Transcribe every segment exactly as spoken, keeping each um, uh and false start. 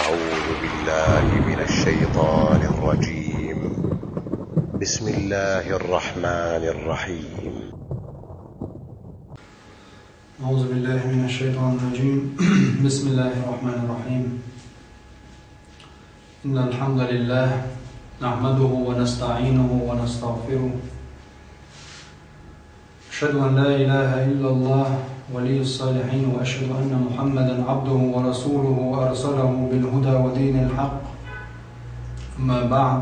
أعوذ بالله من الشيطان الرجيم. بسم الله الرحمن الرحيم. أعوذ بالله من الشيطان الرجيم. بسم الله الرحمن الرحيم. إن الحمد لله نحمده ونستعينه ونستغفره. أشهد أن لا إله إلا الله ولي الصالحين، وأشهد أن محمدا عبده ورسوله أرسله بالهدى ودين الحق. أما بعد،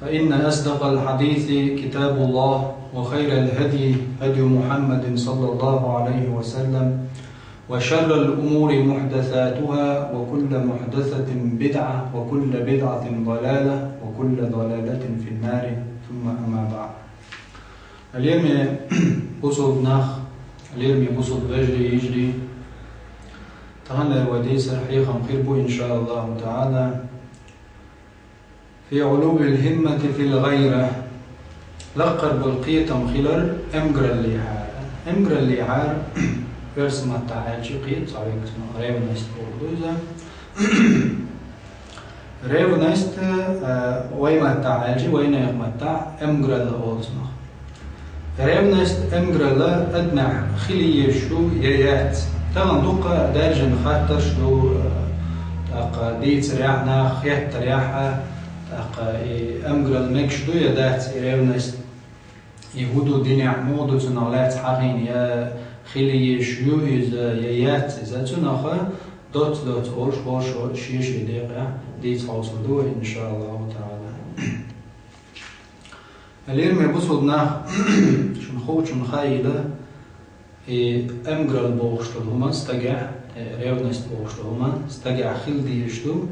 فإن أصدق الحديث كتاب الله، وخير الهدي هدي محمد صلى الله عليه وسلم، وشر الأمور محدثاتها، وكل محدثة بدعة، وكل بدعة ضلالة، وكل ضلالة في النار. ثم أما بعد. Лераме бусалба нах, лераме бусалба вежарий, йижарий. Таханлера вай дийцар хьехам хир бу, إن شاء الله تعالى. في علو الهمة في الغيرة. Лаккхара бола кхетам хилар эмгараллехьара. Эмгараллехьара, оьрса маттахь аьлча, кхета цхьа векцина, ревность бохург ду иза. Ревность, э, вай маттахь аьлча, вайнехан маттахь эмгаралла олу цунах. Ревность, эмгаралла адамехь хила езаш ду я яц? Тахана дуккха даьржина хаттарш ду, э, тӀаккха дийцарехь, наха хеттарехь, тӀаккха и эмгаралла мегаш ду я дац, и ревность? И хӀун ду динехь, муха ду цунах лаьцна хьахийна, я хила езаш ю иза, я яц иза? Цунах доцца-доцца олуш, хӀоранна шен-шен декъехь дийца хьовсур ду вай, إن شاء الله تعالى. Лераме бусалба нах, шуна ховчунна хаийла, и эмгаралла бохуш долу хӀума стагехь, э, ревность бохуш долу хӀума стагехь хила дезаш ду.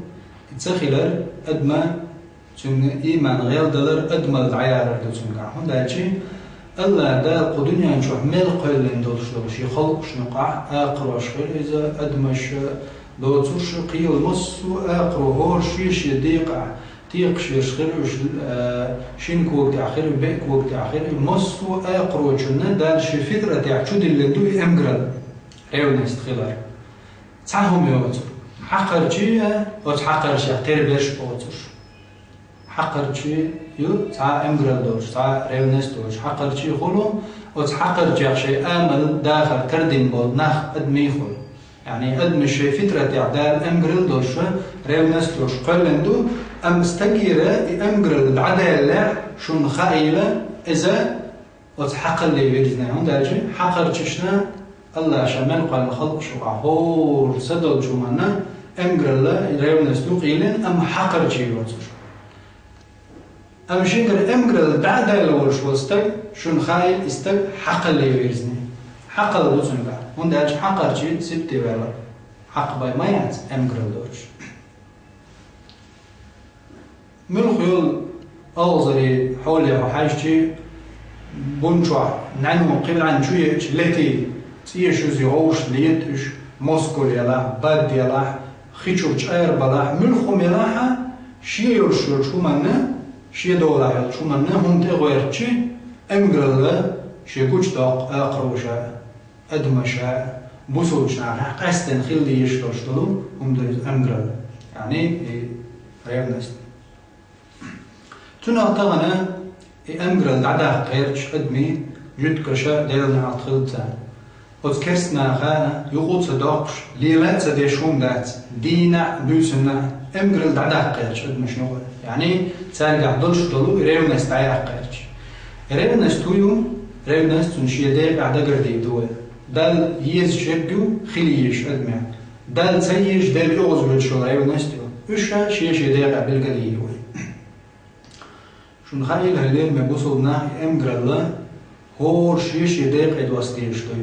И ца хилар адама, цуьнан ийман гӀелдалар, адамалла дӀаялар ду цуьнгахь. ХӀунда аьлча АллахӀ Дала кху дуьнен чохь мел кхоьллина долуш долу шен халкъашна юкъахь, акхарош хир иза, адамаш, доцурш, кхин массо а акхаро, хӀора шен-шен декъехь текхаш ерш хир уьш, э, шина кога тӀехь хир, беа кога тӀехь хир, массо а акхарочунна Дала шен фитратехь чудиллина ду и эмгаралла, ревность хилар. Цхьа хӀума йоцург. Хьакхарчий, оцу хьакхарчех тера берш боцурш. Хьакхарчий ю цхьа эмгаралла долуш, цхьа ревность долуш. Хьакхарчий хуьлу, оцу хьакхарчех шайн амал дахар тардина болу нах, адамий хуьлу. Яъни адамаш шайн фитратехь Дала эмгаралла долуш, ревность долуш кхоьллина ду, амма стагера и эмгаралла дӀадаьллехь, шуна хаийла, иза оцу хьакхалле вирзина. ХӀунда аьлча хьакхарчашна АллахӀа ша мел кхоьллина халкъаш юкъахь хӀора са долчу хӀуманна эмгаралла, ревность юкъа йиллина, амма хьакхарчий йоцуш. Амма шегара эмгаралла дӀа а даьлла волуш волу стаг, шуна хаийла, и стаг хьакхалле вирзина. Хьакхалла ду цуьнгахь, хӀунда аьлча хьакхарчий сибате ваьлла. Хьакха бен ма яц эмгаралла доцуш. Муьлха йолу агӀзарийн хьоле хьо хьаьжча, бун чохь нӀаьно кхин нӀаьна чу еача летий, цӀе шуьзий гӀовшаш лета уьш, москул ялахь, бад ялахь, хи чуьра чӀара балахь, муьлха хӀума ялахь а, шен йолуш йолчу хӀуманна, шен долахь йолчу хӀуманна хӀума тӀе гӀоьртича, эмгаралла шен гучудоккху акхароша. Адамаша, бусулбачу нахехь къаьсттина хила дезаш долуш долу хӀума ду иза эмгаралла, яъни и ревность. Цунах тахана и эмгаралла дӀадаккха гӀерташ адамийн жуьгташа, Делан неӀалт хилла царна. Оцу керстанаха юкъа а ца доккхуш, лела а ца деш хӀума дац, дийнахь а, буьйсанна а эмгаралла дӀадаккха гӀерташ адамашна юкъа. Яъни цаьргахь долуш долу ревность дӀаяккха гӀерташ. Ревность хӀун ю? Ревность цунна шен декъехь дагардийр ду вай. Далла езаш ерг ю хила езаш адамех. Далла ца езаш, Дела оьгӀазвуьйлуш йолу ревность ю. Уьш ша шен-шен декъехь билгалйийр ю вай. Шуна хаийла, хӀара лераме бусулба нах и эмгаралла хӀора шен-шен декъе доссадезаш ду.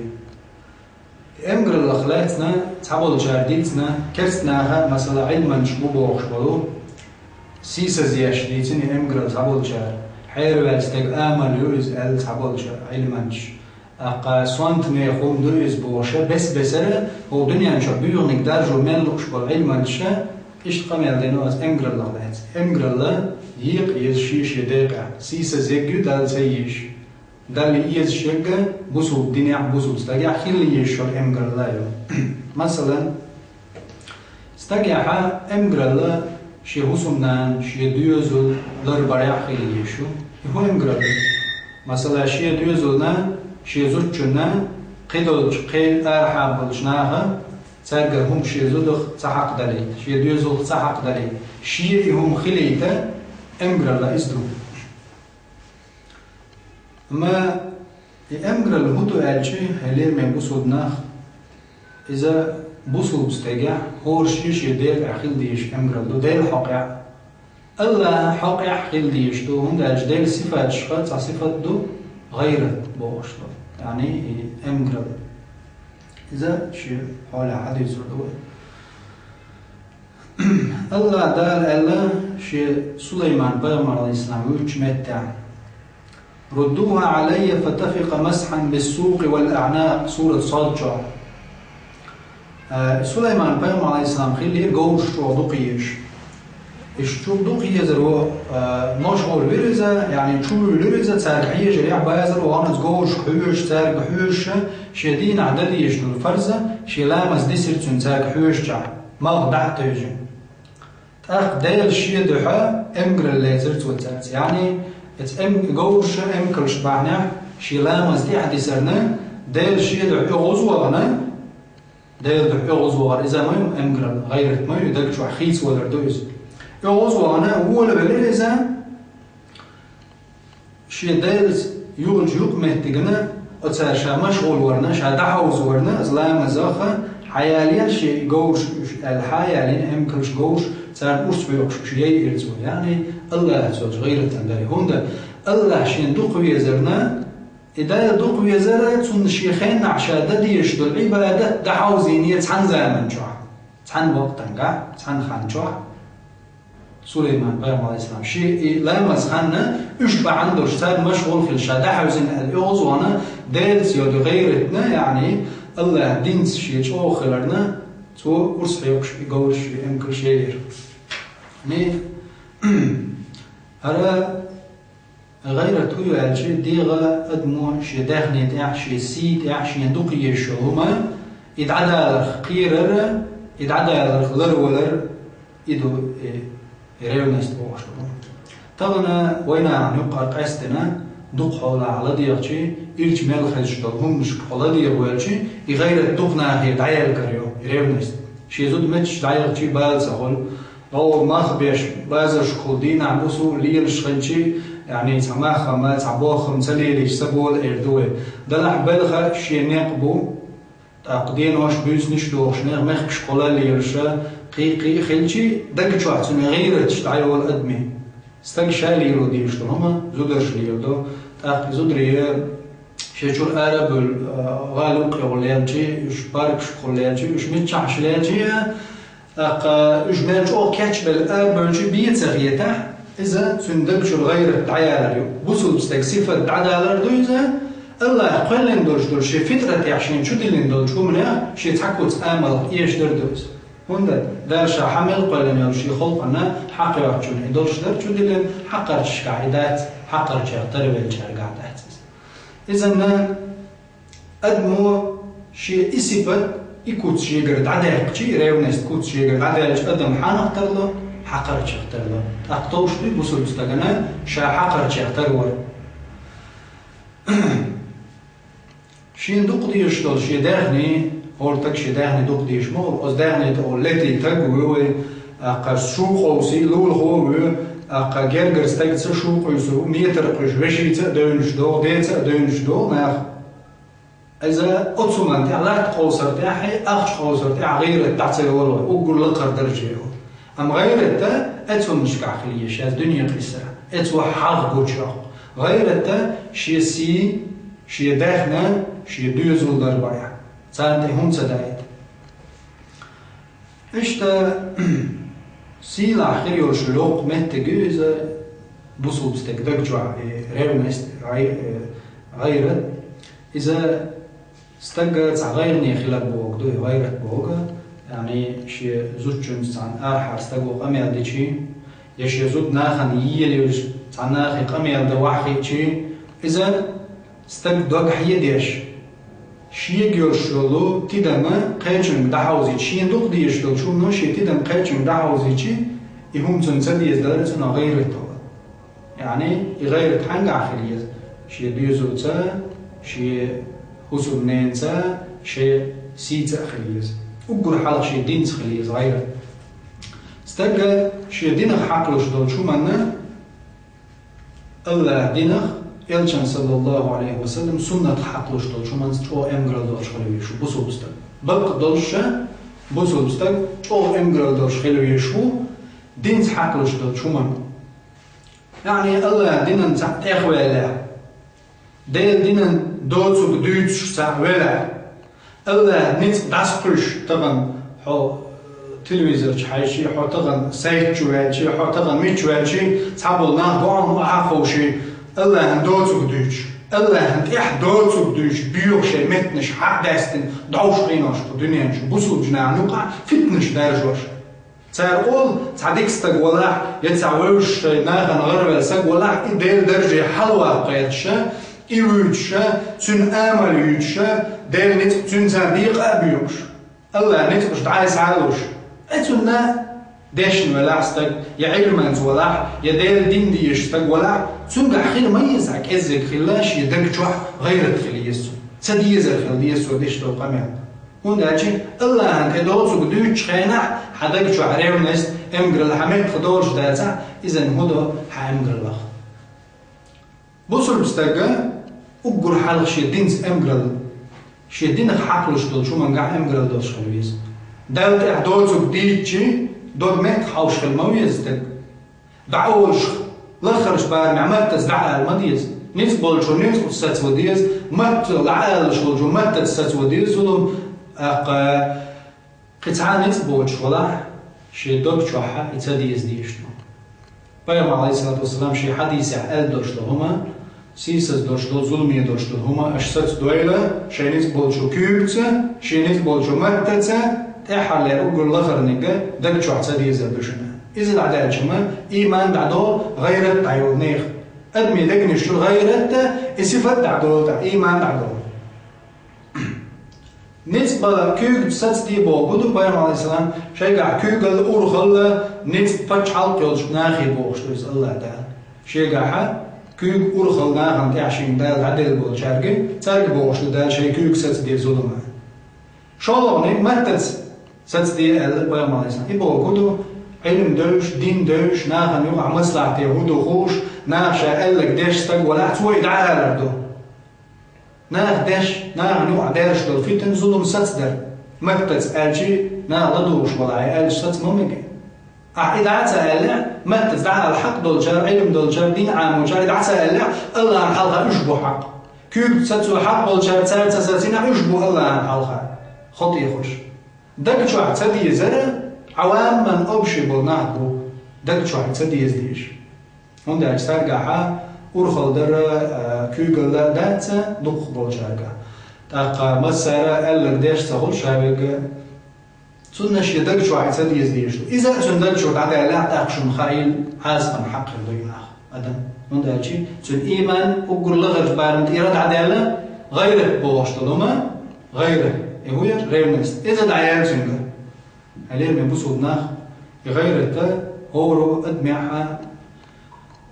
Эмгараллах лаьцна цхьаболчара дийцина, керстанаха, масала, Ӏилманчаш бу бохуш болу, сийсазъеш дийцина эмгаралла цхьаболчара. Хьераваьлла стеган амал ю иза аьлла цхьаболчу Ӏилманчаша. ТӀаккха сонтанех хӀума ду иза бохуша, бес-бесара, хӀокху дуьнен чохь боьханиг даржо мел лууш болу Ӏилманчаша иштта къамел дина оцу эмгараллах лаьцна. Эмгаралла екъа еза шен-шен декъехь, сийсазъерг ю Далла ца езаш. Далла езаш ерг бусулба динехь, бусулба стагехь хила езаш йолу эмгаралла ю. Масалан, Стагехьа эмгаралла шен хӀусамнана, шен доьзал ларбарехь хила езаш ю. И хӀун эмгаралла? Масала, шен доьзална, шен зудчунна, кхидолчу, кхин арахьа болчу наха, цаьргара хӀума шен зудах ца хьакхадалийта, шен доьзалх ца хьакхадалийта, шен и хӀума хилийта эмгаралла иза ду. Амма и эмгаралла хӀун ду аьлча, хьале мел бусулба нах, иза бусулба стагехь хӀора шен-шен Делан тӀехь хила дезаш эмгаралла ду, Делан хьокъехь, АллахӀан хьокъехь хила дезаш ду, хӀунда аьлча Делан сифаташха цхьа сифат ду, гӀайрат бохуш ду. Яъни и эмгаралла. Иза шен хьолехь хьадийцар ду вай. АллахӀ Дала аьлла шен Сулайман-пайхамар, Ӏалайхиссалам, вуьйцучу меттехь: «ردوها علي فتفق مسحا بالسوق والأعناق», сурат Сад чохь. Э, Сулайман-пайхамар, Ӏалайхиссалам, хиллера говраш чӀогӀа дукха езаш. Уьш чӀогӀа дукха езар ву, э, машгӀур вира иза, яъни чу вуьйлира иза, цаьрга хьежарехь базар ву, хӀинца говрашка хьоьжуш, цаьрга хьоьжуш, шен дийнахь дан дезаш долу фарз, шен ламаз дисира цуьнан цаьрга хьоьжучехь, малх дӀа а тевжина. ТӀаккха Дела шен дуьхьа эмгаралла лецира цо цаьрца. Яъни, эца эм-, говраш а, эмкалш а бахьанехь, шен ламаз тӀаьхьа дисарна, Дела шен дуьхьа оьгӀаз вахана, Делан дуьхьа оьгӀаз вахар, иза ма ю эмгаралла, гӀайрат ма ю, даг чохь хийцавалар ду иза. ОьгӀаз вахана, волавелира иза, шен Делаца юхачу юкъаметтигна, оцара ша машгӀул варна, ша дӀахьовзаварна, иза ламазах хьаялийра шен говраш уьш аьлла, хьаялийна эмкалш говраш, царна урс хьоькхуш уьш яйира цо. Яъни, АллахӀаца йолчу гӀайратан дара. ХӀунда АллахӀ шен дукха везарна, и Дела дукха везара, цунна шен хеннахь ша дан дезаш долу Ӏибадат дӀахьовзийне цхьана заман чохь, цхьана вакътангахь, цхьана хан чохь. Сулайман-пайхамар, Ӏалайхиссалам, шен и ламаз хан уьш бахьана долуш, царна машгӀул хилла ша дӀахьевзина аьлла оьгӀаз вахана, Делаца йолу гӀайратна, яъни АллахӀан динца шен чӀогӀа хиларна, цо урс хьоькхуш и говраш, и эмкалш яйира. Ме, хӀара гӀайрат хӀун ю аьлча, дегӀан адамо шен даьхни тӀехь, шен сий тӀехь, шена дукха езаш йолу хӀума, и дӀадаларх кхерар, и дӀадаларх ларвалар, и ду, и, и ревность бохуш долу. Тахана вайнахана юккъара къаьстина, дукха хьолахь ладегӀчи, ирча мел хезаш долу хӀуманашка хьо ладегӀавелчи, и гӀайрат дукха нахе дӀаелкар ю, и ревность. Шен зуда метташ дӀаяхчи бала ца хуьлу, ГӀовгӀа мах беш, базаршкахула дийнахь буса лелаш хилчи, яъни цхьа мах а, цхьа бохам ца лелийча ца бола эр ду вай. Делахь белхан шен некъ бу, тӀаккха денош, буьйсанаш дохуш, нехан мехкашкахула лелаш, кхин-кхин а хилчи, даг чохь цуьнан гӀийраташ дӀайолу адамийн. Стаг ша лело дезаш долу хӀума зударша леладо, тӀаккха и зударий шен чуьра ара а бевлла, гӀала юккъехула лелчи, уьш паркашкахула лелчи, уьш миччахьаш лелчи, ТӀаккха уьш мел чӀогӀа кечбелла арабевлча бен ца хетахь, иза цуьнан даг чуьра гӀайрат дӀаялар ю. Бусулба стеган сифат дӀадалар ду иза, АллахӀа кхоьллина долуш долу шен фитратехь шена чудиллина долчу хӀуманех шен цхьа куц амалх эшадар ду иза. ХӀунда Дала ша хьан мел кхоьллина йолу шен халкъана хьакхоьхьучунна и долуш дара чудиллина, хьакхарчашкахь и дац, хьакхарчех тарвеллачаьргахь дац иза. Изанна Адамо шен и сипат, и куц шегара дӀадаьккхичи, ревность куц шегара дӀадаьлча адам хьанах тарло, хьакхарчех тарло. ТӀаккха товш дуй бусулба стагана ша хьакхарчех тарвар. Шен дукха дезаш долу шен даьхни, хӀора таг шен даьхни дукха дезаш ма волу, оцу даьхни тӀе олу летий таг ву вай, аккха шу къовсий лулахо а ву, аккха гергара стаг ца шу къуьйсу, метр къуьйсу, вешица а девнаш догӀу, деца а девнаш догӀу нах. Иза оцу хӀуманна тӀехь, латта къовсар тӀехь, ахча къовсар тӀехь гӀийрат дӀа ца йолу вай, уггар лакхара дарже йолу. Амма гӀийрат эцуннашкахь хила еза шаьш дуьне къийсара. Эцо хьагӀ гучу йоккху. ГӀийрат шен сий, шен даьхни, шен доьзал дар бара. Царна тӀе хӀума ца даийта. Иштта, сийлахь хир йолуш локху меттиг ю иза бусулба стеган даг чохь, и ревность, гӀай-, э, гӀайрат. Иза стага цхьа гӀайгӀане хилар бохург ду, и гӀайрат бохург, яъни шен зудчуьнца цхьана арахьара стага къамел дичи, я шен зуда нахана елаелаш цхьана нахе къамел дан ваьхьичи, иза стаг дог хьедеш, Шега йолуш йолу тидам кхечуьнга дӀахьовзийча, шена дукха дезаш долчу хӀумано шен тидам кхечуьнга дӀахьовзийча, и хӀума цунна ца деза далар цунах гӀайрат ду. Яъни, и гӀайрат хьаьнгахь хила еза? Шен доьзалца, шен хӀусамненца, шен сийца а хила еза. Уггар хьалха шен динца хила еза гӀайрат. Стага шен динах хьакхалуш долчу хӀуманна, Аллахьан динах, Элчан, саллаллаху Ӏалайхи ва саллам, суннатах хьакхалуш долчу хӀуманца чӀогӀа эмгаралла долуш хила везаш ву бусулба стаг. Бакъ долуш ша, бусулба стаг чӀогӀа эмгаралла долуш хила везаш ву динца хьакхалуш долчу хӀуманна. Яъни, Аллахьан динан цхьаъ тӀехваьллехь, Делан динан доцург дуьйцуш цхьаъ велахь, Аллахьан ницкъ дӀасакхуьйсуш тахана хьо, э, телевизор чу хьаьжча, хьо тахана сайт чу ваьлча, хьо тахана мичча ваьлча, цхьаболу нах гуам а хьаховший, Аллахьан доцург дуьйцуш, Аллахьан тӀехь доцург дуьйцуш, боьху шайн меттанаш хьакъ даьстина, дӀовш хьийнош кху дуьнен чу, бусулба нахана юкъахь фитнаш даржош. Цара олу, цхьа дика стаг валахь, я цхьа вевзаш шайн нахана гӀараваьлла стаг валахь, и Делан дарже хьалаваккха гӀерташ, и вуьйцуш, цуьнан амал юьйцуш, Делан ницкъ цуьнца бекъа а боькъуш, Аллахьан ницкъаш дӀасалуш, и цунна дешна велахь стаг, я Ӏилманца валахь, я Делан дин дезаш стаг валахь, цуьнгахь хила ма еза кӀеззиг хилла, шен даг чохь гӀайрат хила еза цунна. Ца дезар хила деза цо деш долу къамел. ХӀунда аьлча Аллахьан тӀе доцург дуьйцучу хенахь хьан даг чохь ревность, эмгаралла хьан меттах долуш дацахь, иза хӀун до хьан эмгараллах? Бусулба стага уггар хьалха шен динца эмгаралла, шен динах хьакхалуш долчу хӀумангахь эмгаралла долуш хила веза. Далла тӀехь доцург дийцчи, дог меттах хьовш хила ма веза стаг. ДӀа олуш, лаххарчу барамехь маттаца дӀаала ма деза. Ницкъ болчо ницкъаца сацо деза, матто дӀаалуш волчо маттаца сацо деза зулам, тӀаккха кхин цхьа а ницкъ боцуш валахь, шен дог чохь и ца деза дезаш ду. Пайхамар, Ӏалайхиссалату вассалам, шен хьадисехь аьлла долуш долу хӀума, сийсаз долуш долу, зуламе долуш долу хӀума аша сацадойла, шайн ницкъ болчу куьйгаца, шен ницкъ болчу маттаца, тӀаьххьарлера уггар лахарниг даг чохь ца дезар ду шуна. Иза дӀадаьлча ма, ийман дӀадолу, гӀайрат дӀайолу нехан. Адамийн дегнаш чуьра гӀайрат а, и сифат дӀадолу тӀаккха, ийман дӀадолу. Ницкъ бала куьйгаца сацаде бохург ду, Пайхамар, Ӏалайхиссалам, шайгахь куьйгалла, урхалла, ницкъ, пачхьалкх йолчу нахе бохуш ду иза Аллах Дала. Шегахь куьйга, урхалла нахана тӀехь шена Дала дӀаделла болчаьрга, цаьрга бохуш ду Дала шайн куьйга сацаде зулам. ШолгӀаниг маттаца сацаде аьлла Пайхамар, Ӏалайхиссалам. И бохург ду, Ӏилма девзаш, дин девзаш, нахана юкъахь маслахьате хӀун ду хууш, наха ша аьлларг деш стаг валахь, цо и дӀаалар ду. Наха деш, нахана юкъахь даьржаш долу фитна, зулам сацадар. Маттаца аьлчи, наха ладугӀуш валахь, и аьлча саца ма мега. Ахьа и дӀа а ца аьллехь, маттаца дӀаала хьакъ долчара, Ӏилма долчара, дин Ӏамочара и дӀа а ца аьллехь, Аллахьан хьалха уьш бу хьакъ. Куьйгаца сацо хьакъ болчара цара ца сацийнехь, уьш бу Аллахьан хьалха хатӀехуш. Даг чохь ца дезара, Ӏаваман, общий болу нах бу, даг чохь ца деза дезаш. ХӀунда аьлча цаьргахьа урхалла дара, а, куьйгалла дац дукхахболчаьрга. ТӀаккха массара аьлларг деш ца хуьлу ша верг, цунна шен даг чохь ца деза дезаш ду. Иза а цуьнан даг чуьра дӀадаьллехь, тӀаккха шуна хаийла, Ӏазапан хьакъ хир ду и нах, адам. ХӀунда аьлча цуьнан ийман уггар лахарчу барамна тӀера дӀадаьлла, гӀайрат бохуш долу хӀума, гӀайрат, и хӀун яра, ревность. Иза дӀаяьлла цуьнгара. Хьалера, мен бусулба нах, и гӀайрат а хӀора адамехьа,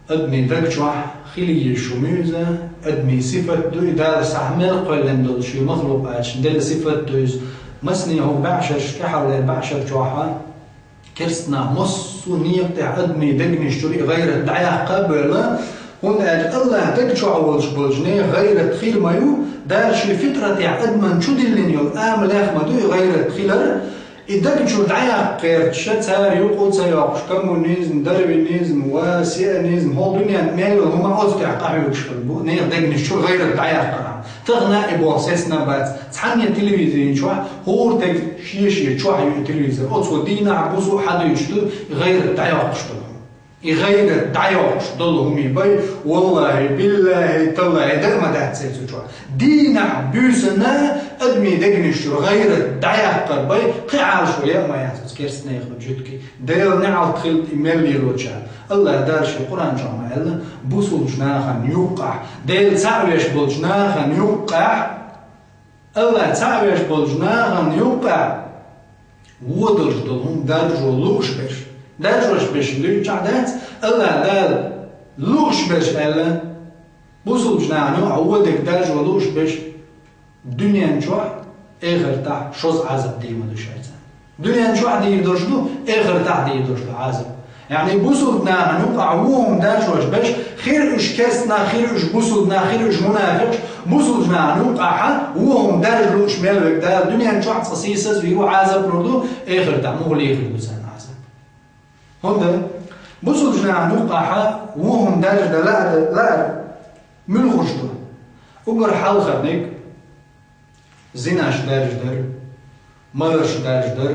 адамийн даг чохь хила езаш хӀума ю иза, адамийн сифат ду и, Дала схьа мел кхоьллина долу шен махлукъаташна делла сифат ду иза. Масане хӀума бӀешераш, тӀаьххьарлера бӀешар чохьа, керста нах массо а некъа тӀехь адамийн дегнаш чуьра и гӀайрат дӀаяккха а бевлла, хӀунда аьлча Аллахьан даг чохь волуш болчу нехан гӀайрат хир ма ю, Дала шен фитратехь адамна чу диллина йолу амалех ма ду и гӀайрат хилар, и даг чуьра дӀаяккха гӀерташ, цара юкъа ца йоккхуш, коммунизм, дарвинизм ва сионизм, хӀокху дуьненна мел йолу хӀума оцу тӀехь къахьоьгуш хилла бу, нехан дегнаш чуьра гӀайрат дӀаяккхархьама. Тахана а и боху сецна бац, цхьанне телевизорийн чохь хӀора стеган шен-шен чохь ю и телевизор, оцо дийнахь, бусу а хьадуьйцуш ду, и гӀайрат дӀайоккхуш долу хӀума. И гӀайрат дӀайоккхуш долу хӀума бай, валлахӀи, биллахӀи, таллахӀи, дан а ма дац церан цу чохь. Дийнахь, буьйсанна адамийн дегнаш чуьра гӀайрат дӀаяккхар бай, кхин Ӏалашо ян а ма яц оцу керста нехан, жуьгтийн. Делан неӀалт хилла и мел лелочарна. Аллахь Дала шен Къуръан чохь ма аьлла, бусулбачу нахана юккъехь, Дела цхьаъ веш болчу нахана юккъехь, Аллах цхьаъ веш болчу нахана юккъехь вон долуш долу хӀума даржо лууш берш. Даржош берш дуьйцучохь дац, Аллах Дала лууш берш аьлла, бусулбачу нахана юкъахь вон дерг даржо лууш берш дуьнен чохь, эхартахь шозза Ӏазап дийр ма ду шайца. Дуьнен чохь дийр долуш ду, эхартахь дийр долуш ду Ӏазап. Яъни бусулба нахана юкъахь вон хӀума даржош берш, хир уьш керстанах, хир уьш бусулба нах, хир уьш мунафикъаш, бусулба нахана юкъахь вон хӀума даржа лууш мел верг Дала дуьнен чохь цкъа сийсазвийр ву, Ӏазап лур ду, эхартахь муха лехар ду царна Ӏазап. ХӀунда бусулба нахана юкъахь вон хӀума даржа дан лаа, лаар муьлхуш ду? Уггар хьалхарниг зинаш даржа дар, маларш даржа дар,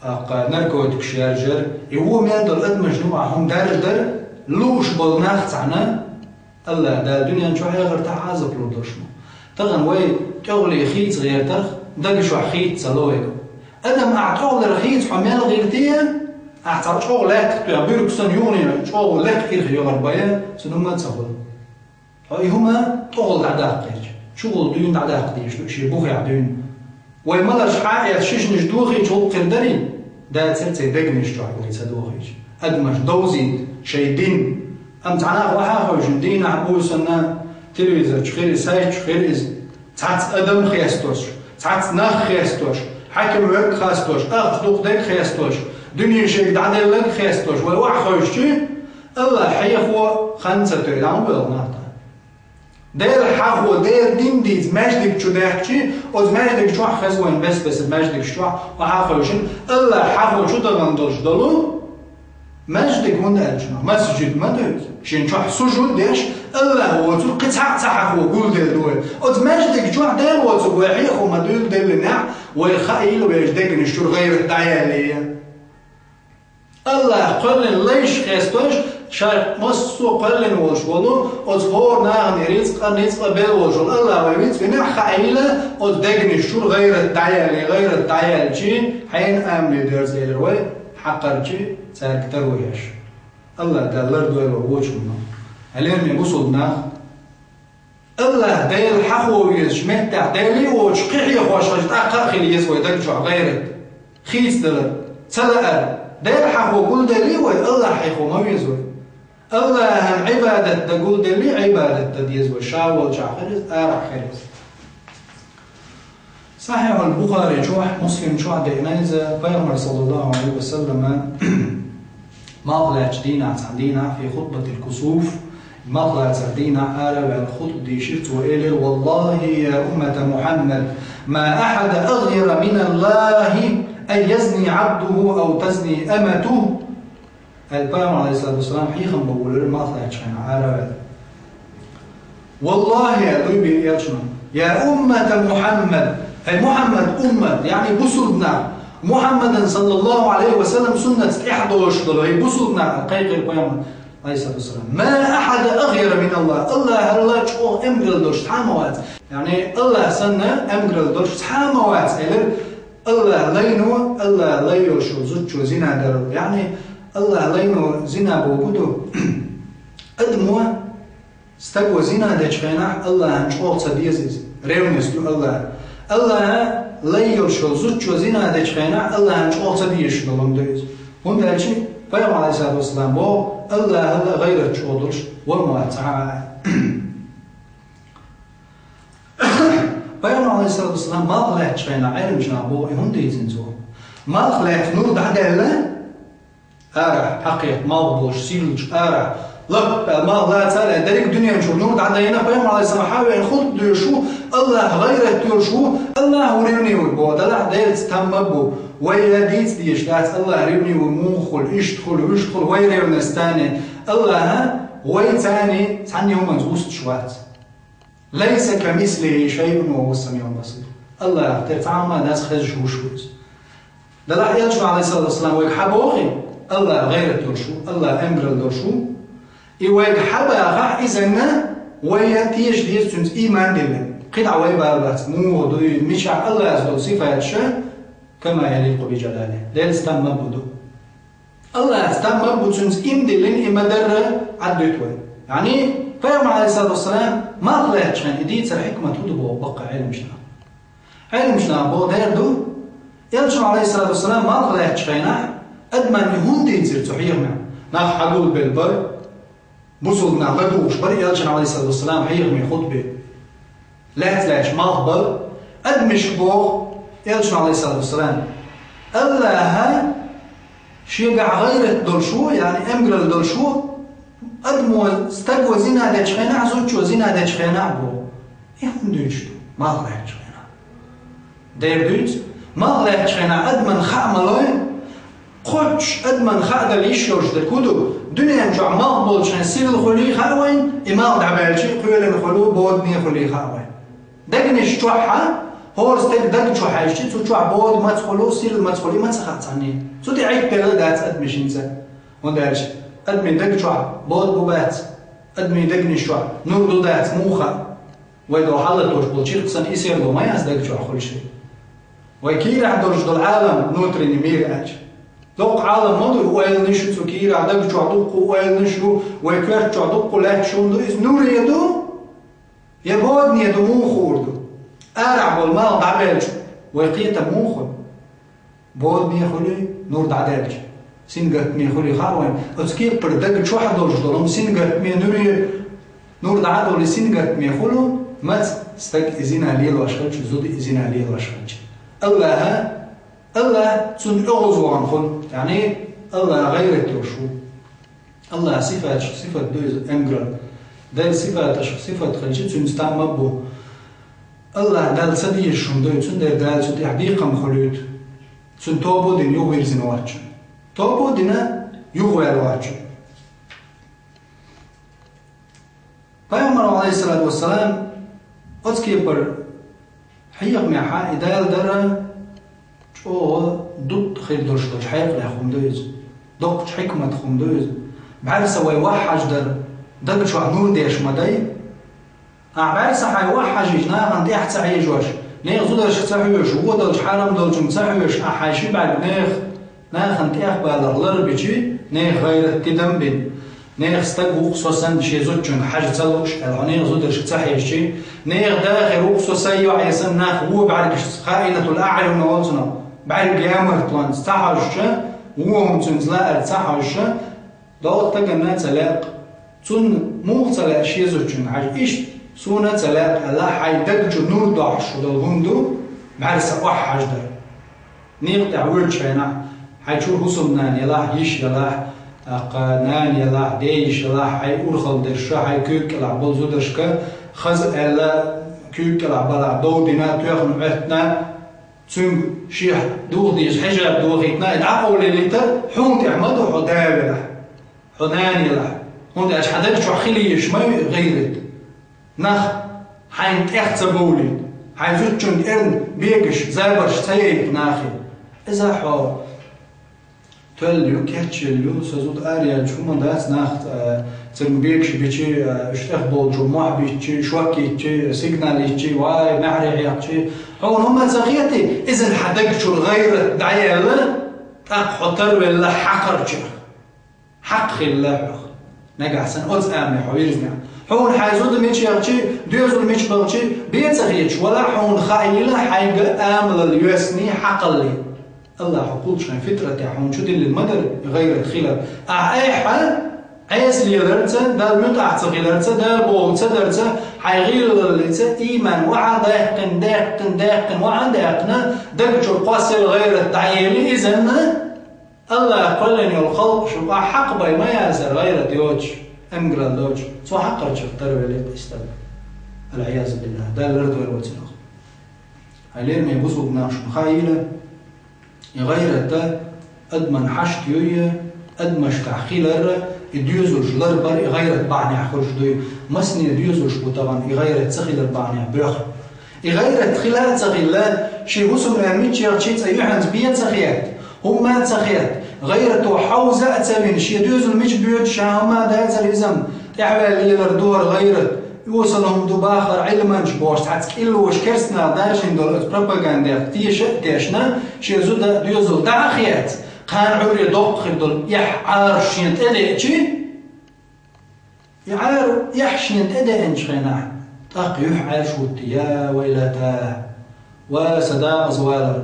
аккха наркотикаш яржар, и вон мел долу адамашна юкъахь хӀума даржа дар, лууш болу нах цхьаьна, Аллах Дала дуьнен чохь, эхартахь Ӏазап лур долуш ма. Тахана вай тӀехула хийца гӀертарх, дага чохь хийца ца ло вайга. Адам, ахь тӀехулара хийца хьо мел гӀиртий, ахь цхьа чӀогӀа лаьттах тоьхна, буьрка санна юхане чӀогӀа лекха ирх йогӀур бай, цунна хӀумма а ца хуьлу. Хьо и хӀума тӀехула дӀадаккха гӀерташ, чухула дуьйна дӀадаккха дезаш ду, шен бухехь дуьйна. Вай маларш хьаэца шишанаш дохийча гӀуллакх хир дарий? Дацара церан дегнаш чохь вай ца дохийча. Адамаш довзийта шайн дин. Амма цхьа нах вахьа а хевшина, дийнахь буьйсанна телевизор чу хир иза, сайт чу хир иза. Цхьацца адам хестош, цхьацца нах хестош, хьаькам верг хестош, ахча дукха дерг хестош, дуьне шайга дӀаделларг хестош, вай охьахевшичи, Аллах хьехо хан ца тойла, хӀун белла нах тӀе? Дела хьахо, Делан дин дийца маьждиг чу даьхкичи, оцу маьждиг чохь хеза вайн бес-бесара маьждигаш чохь, охьахевшина, Аллах хьахо чу дахана долуш долу маьждиг, хӀунда аьлча, масжид ма ду иза. Шен чохь сужуд деш, Аллах воцург кхин цхьаъ ца хьахо гулделла ду вай. Оцу маьждиг чохь Дела воцург вай хьехо ма-дуьйла деллинехь, вай хаийла вешан дегнаш чуьра гӀайрат дӀаяьллий. Аллах кхоьллина лайш хестош, шарх массо а кхоьллина волуш волу, оцу хӀора нахана и рицкъа, ницкъа бел волуш волу Аллах вай вицвинехь хаийла, оцу дегнаш чуьра гӀайрат дӀаяьллий, гӀайрат дӀаяьлчи, хьенан амале дерза элира вай, хьакхарчий цаьрга таро еш. Аллах Дала лардойла вай вочунна. Хьалераме бусулба нах, Аллах Дела хьахо везачу меттехь, Дела а воцуш, кхин хьехош хилча, тӀаккха а хила еза вай даг чохь гӀайрат, хийцадалар, ца лаар. Дела хьахо гулделлий вай, Аллах хьехо ма веза вай. Аллахьан Ӏибадат дан гулделлий, Ӏибадат дан деза вай, ша волчохь хир иза, арахь хир иза. Сахьихьул Бухари чохь, Муслим чохь деана иза, Пайхамар, саллаллаху Ӏалайхи ва саллама, малх лаьттачу дийнахь, цхьана дийнахь, фи хутбатил кусуф, малх лацар дийнахь ара а ваьлла хутба дийшира цо, элира: «Валлахи, я уммата Мухьаммад, ма ахьада агъйара миналлахи ан язни Ӏабдуху ав тазни аматуху». Аьлла, Пайхамар, Ӏалайхиссалату вассалам, хьехам бан волира малх лаьттачу хенахь ара а ваьлла. «Валлахи, — аьлла, — дуй бен элчано, я уммата Мухьаммад, ай Мухьаммад уммат, яъни бусулба нах, Мухьаммадан, саллаллаху Ӏалайхи ва саллам, суннатца тӀаьхьа долуш долу, ай бусулба нах», — кхайкхира Пайхамар, Ӏалайхиссалату вассалам. «Ма ахьада агъйара миналлах, Аллахьалла чӀогӀа эмгарал долуш цхьа а ма вац. Яъни Аллах санна эмгарал долуш цхьа а ма вац», — элира. Аллах лайно, Аллах лай йолуш йолу зудчо зина дарал. Яъни Аллах лайно зина бохург ду, адамо, стаго зина дечу хенахь Аллахьан чӀогӀа ца деза иза. Ревность ю Аллах. Аллах лай йолуш йолу зудчо зина дечу хенахь Аллахьан чӀогӀа ца дезаш долу хӀума ду иза. ХӀунда аьлча Пайхамар, Ӏалайхиссалату вассалам, боху, Аллахьалла гӀайрат чӀогӀа долуш ван вац цхьа а. Пайхамар, Ӏалайхиссалату вассалам, малх лаьттачу хенахь Ӏеламнаха боху, и хӀунда дийцина цо? Малх лаьцна нур дӀадаьлла, арахь, хьакхетта малх болуш, сийлачу арахь, лап аьлла малх лаца а лаьцна, дерриг дуьнен чуьра нур дӀадайна, Пайхамар, Ӏалайхиссалам, хьан веана хутба доьшуш ву, Аллах гӀайрат йолуш ву, Аллах ву ревни ву боху, делахь Делаца там ма бу, вай а дийца дезаш дац, Аллах ревни ву, муха хуьлу, иштта хуьлу, вуьшта хуьлу, вай ревность царна, Аллах вай царна цхьанна хӀуманца вустуш вац. «Лайса камислихи шайъун ва хува самиъул басир». Аллах тера цхьа а хӀума дац, хезаш вуш ву иза. Делахь элчано, Ӏалайхиссалату вассалам, вайга хьан боху, Аллах гӀайрат йолуш ву, Аллах эмгарал долуш ву. И вайга хьан бахахь, изанна вай а теша деза цуьнца, ийман диллина. КхидӀа вай бала бац, муха дуй, мичахь Аллахьца долу сифаташ, кама яликъу би жалалихи. Делаца там ма бу ду. Аллахьца там ма бу, цуьнца ийман диллина, и ма-дарра Ӏад дуьту вай. Яъни, Пайхамар, Ӏалайхиссалату вассалам, малх лаьттачу хенахь и дийцар хьикмат хӀун ду боху баккхий Ӏеламнаха. Ӏелимчу наха боху дер ду, Элчано, Ӏалайхиссалату вассалам, малх лаьттачу хенахь адамна и хӀунда дийцира цу хьехамехь? Нах хьагулбелла бара, бусулба нах ладугӀуш бара Элчано, Ӏалайхиссалату вассалам, хьехаман хутбе. Лаьцна лаьтташ малх бара. Адамашка боху Элчано, Ӏалайхиссалату вассалам, АллахӀа шегахь гӀайрат долуш ву, яъни эмгаралла долуш ву, адамо, стаго зина дечу хенахь, зудчо зина дечу хенахь боху. И хӀунда дуьйцуш ду, малх лаьттачу хенахь? Дера дуьйцу, малх лаьттачу хенахь адамна хаа ма лой, кхоччуш адамна хаа дала йиш йолуш дерг хӀун ду? Дуьнен чохь малх болчу хенахь сирла хуьлий хаьа вайн, и малх дӀабаьлча кхоьлина хуьлу, бодане хуьлий хаьа вайн. Дегнаш чохь а, хӀора стеган даг чу хьаьжча, цу чохь бода маца хуьлу, сирла маца хуьлу, и ма ца хаьа цхьанне. Цу тӀе Ӏиттаделла дац адамашца. ХӀунда аьлча адамийн даг чохь бода бу бац, адамийн дегнаш чохь нур ду дац, муха хаьа. Вай догӀу хьалатош болу чиркх санна, и серло ма яц даг чохь хуьлуш. Вай кийрахь долуш долу Ӏалам, внутренний мир аьлча, доккха Ӏалам ма ду, ойланаш ю цу кийрахь, даг чохь дуккха ойланаш ю, вай коьрта чохь дуккха лаьтташ хӀунда ду, иза нуре ду, я бодане ду, муха хуур ду? Арахь болу малх дӀабаьлча, вай кхетам муха хуьлу? Бодане хуьлий, нур дӀадаьлча, сингаттаме хуьлий хаьа вайн. Оцу кепара даг чохь долуш долу хӀума сингаттаме, нуре, нур дӀа а долий, сингаттаме хуьлу, маца? Стаг и зина лелош хилча, зуда и зина лелош хилча. АллахӀа, АллахӀ цунна оьгӀаз вахана хуьлу, яъни АллахӀ гӀайрат йолуш ву. АллахӀан сифаташ, сифат ду иза эмгаралла. Делан сифаташ, сифат хилча, цуьнца там ма бу. АллахӀ Далла ца дезаш хӀума ду, цундела Дала цу тӀехь бекхам хуьлуьйту. Цуьнан тоба дина юхавирзина воцчунна. Тоба дина юхаваьлла воцчунна. Пайхамар, Ӏалайхиссалату вассалам, оцу кепара хьехамехь и Дала дара чӀогӀа дутта хир долуш долчу хьекъалех хӀума ду иза. Доккхачу хьикматах хӀума ду иза. БӀаьрса вай вахьаждар даг чохь нур деш ма дай. Ахь бӀаьрса хьайн вахьажийча, нахана тӀехь ца хьежош, нехан зударшка ца хьоьжуш, вон долчу, хьарам долчуьнга ца хьоьжуш, ахь хьайн ши бӀаьрг нехан, нахана тӀех баларх лар бичи, нехан гӀайрат, тидам бина, нехан стаг ву-кх со санна шен зудчуьнга хьажа ца лууш аьлла, хьо нехан зударшка ца хьежчи, нехан да хир ву-кх со сайн йоӀе санна нах вон бӀаьргашца, хаинатул аӀюн олу цунах, бӀаьрг ямартлонца ца хьожуша, вон хӀума цуьнца лаьара ца хьожуша, догӀу стаганна ца лаьа-кх. Цунна муха ца лаьа шен зудчуьнга хьажа? Иштта суна а ца лаьа аьлла, хьайн даг чу нур дохьуш долу хӀума ду бӀаьрса охьахьаждар. Некъа тӀехь воьдучу хенахь, хьайн чуьра хӀусамнана елахь, йиша елахь, тӀаккха нана елахь, ден йиша елахь, хьайн урхалла дерш, хьайн куьйга кӀелахь болу зударшка хаза аьлла, куьйга кӀелахь балахь дов дина, тоьхна Ӏоьттина, цуьнга шех духу деза хьижаб дохийтина, и дӀакъовлийтар хьуна тӀехь ма ду, хьо да велахь, хьо нана елахь. ХӀунда аьлча хьан даг чохь хила езаш ма ю и гӀайрат. Нах хьайна тӀех ца бовлийта, хьайн зудчуьнга эрна бегаш, забарш ца яйта нахе. Иза хьо тоьлла ю, кечъелла ю, сан зуда араяьлча хӀума дац, нах, а, цуьнга бегаш бичи, а, уьш тӀех болчо мохь биччи, шок йиччи, сигнал йиччи, вай, маьхьарий хьекхчи. Хьуна хӀума ца хетий, иза хьан даг чуьра гӀайрат дӀаяьлла, тӀаккха хьо тарвелла хьакхарчех. Хьакха хилла хьох. Нагахь санна оцу амале хьо вирзинехь, хьуна хьайн зуда мича яхчи, доьзал мича бахчи, бен ца хеташ валахь, хьуна хаийла хьайга амалалла йоьссаний, хьакхаллий. АллахӀа хьо кхуллучу хенахь фитратехь хьуна чу диллина ма дара и гӀайрат хилар. Ахьа айхьа Ӏеса леларца, Далла муьтӀахь ца хиларца, Дала бохург ца дарца, хьайн гӀийлаллица, ийман вахьа даьккхина, даьккхина, даьккхина, вахьа даьккхина, даг чуьра кхоссал гӀайрат дӀаели изанна, АллахӀа кхоьллина йолу халкъаш юкъахь хьакха бай ма яцара гӀайрат йоцуш, эмгаралла доцуш, цо хьакхарчех тарвелира и стаг. Ал-Ӏиязу биллахӀ, Дала лардойла вай цунах. Хьайн лераме бусулба нах, шуна хаийла, и гӀайрат адаман хьашт юй, адамашкахь хилар, и доьзалш ларбар и гӀайрат бахьанехь хуьлуш дуй. Масане доьзалш бу тахана и гӀайрат ца хилар бахьанехь боьхна. И гӀайрат хила а ца хилла, шен хӀусамнана мичча яхчи цкъа юьхьанца бен а ца хетта, хӀумма а ца хетта, гӀайрато хьовза а ца вина, шен доьзал мича боьду ша хӀумма а дацара иза-м, тӀаьхьаваьлла лелар ду хӀара гӀайрат, и осала хӀума ду бахара Ӏилманча бохуш, цхьацца кӀиллоша керстанах даржийна долу оцу пропагандех теша а тешна, шен зуда, доьзал дӀа а хеца, кхана Ӏуьйре доккха хир долу эхь Ӏараш шена тӀедеъчи, и Ӏар-, эхь шена тӀедеъначу хенахь, тӀаккха юьхь Ӏаьржа хӀуттий, я вайлата! Ва сан дакъаза валар.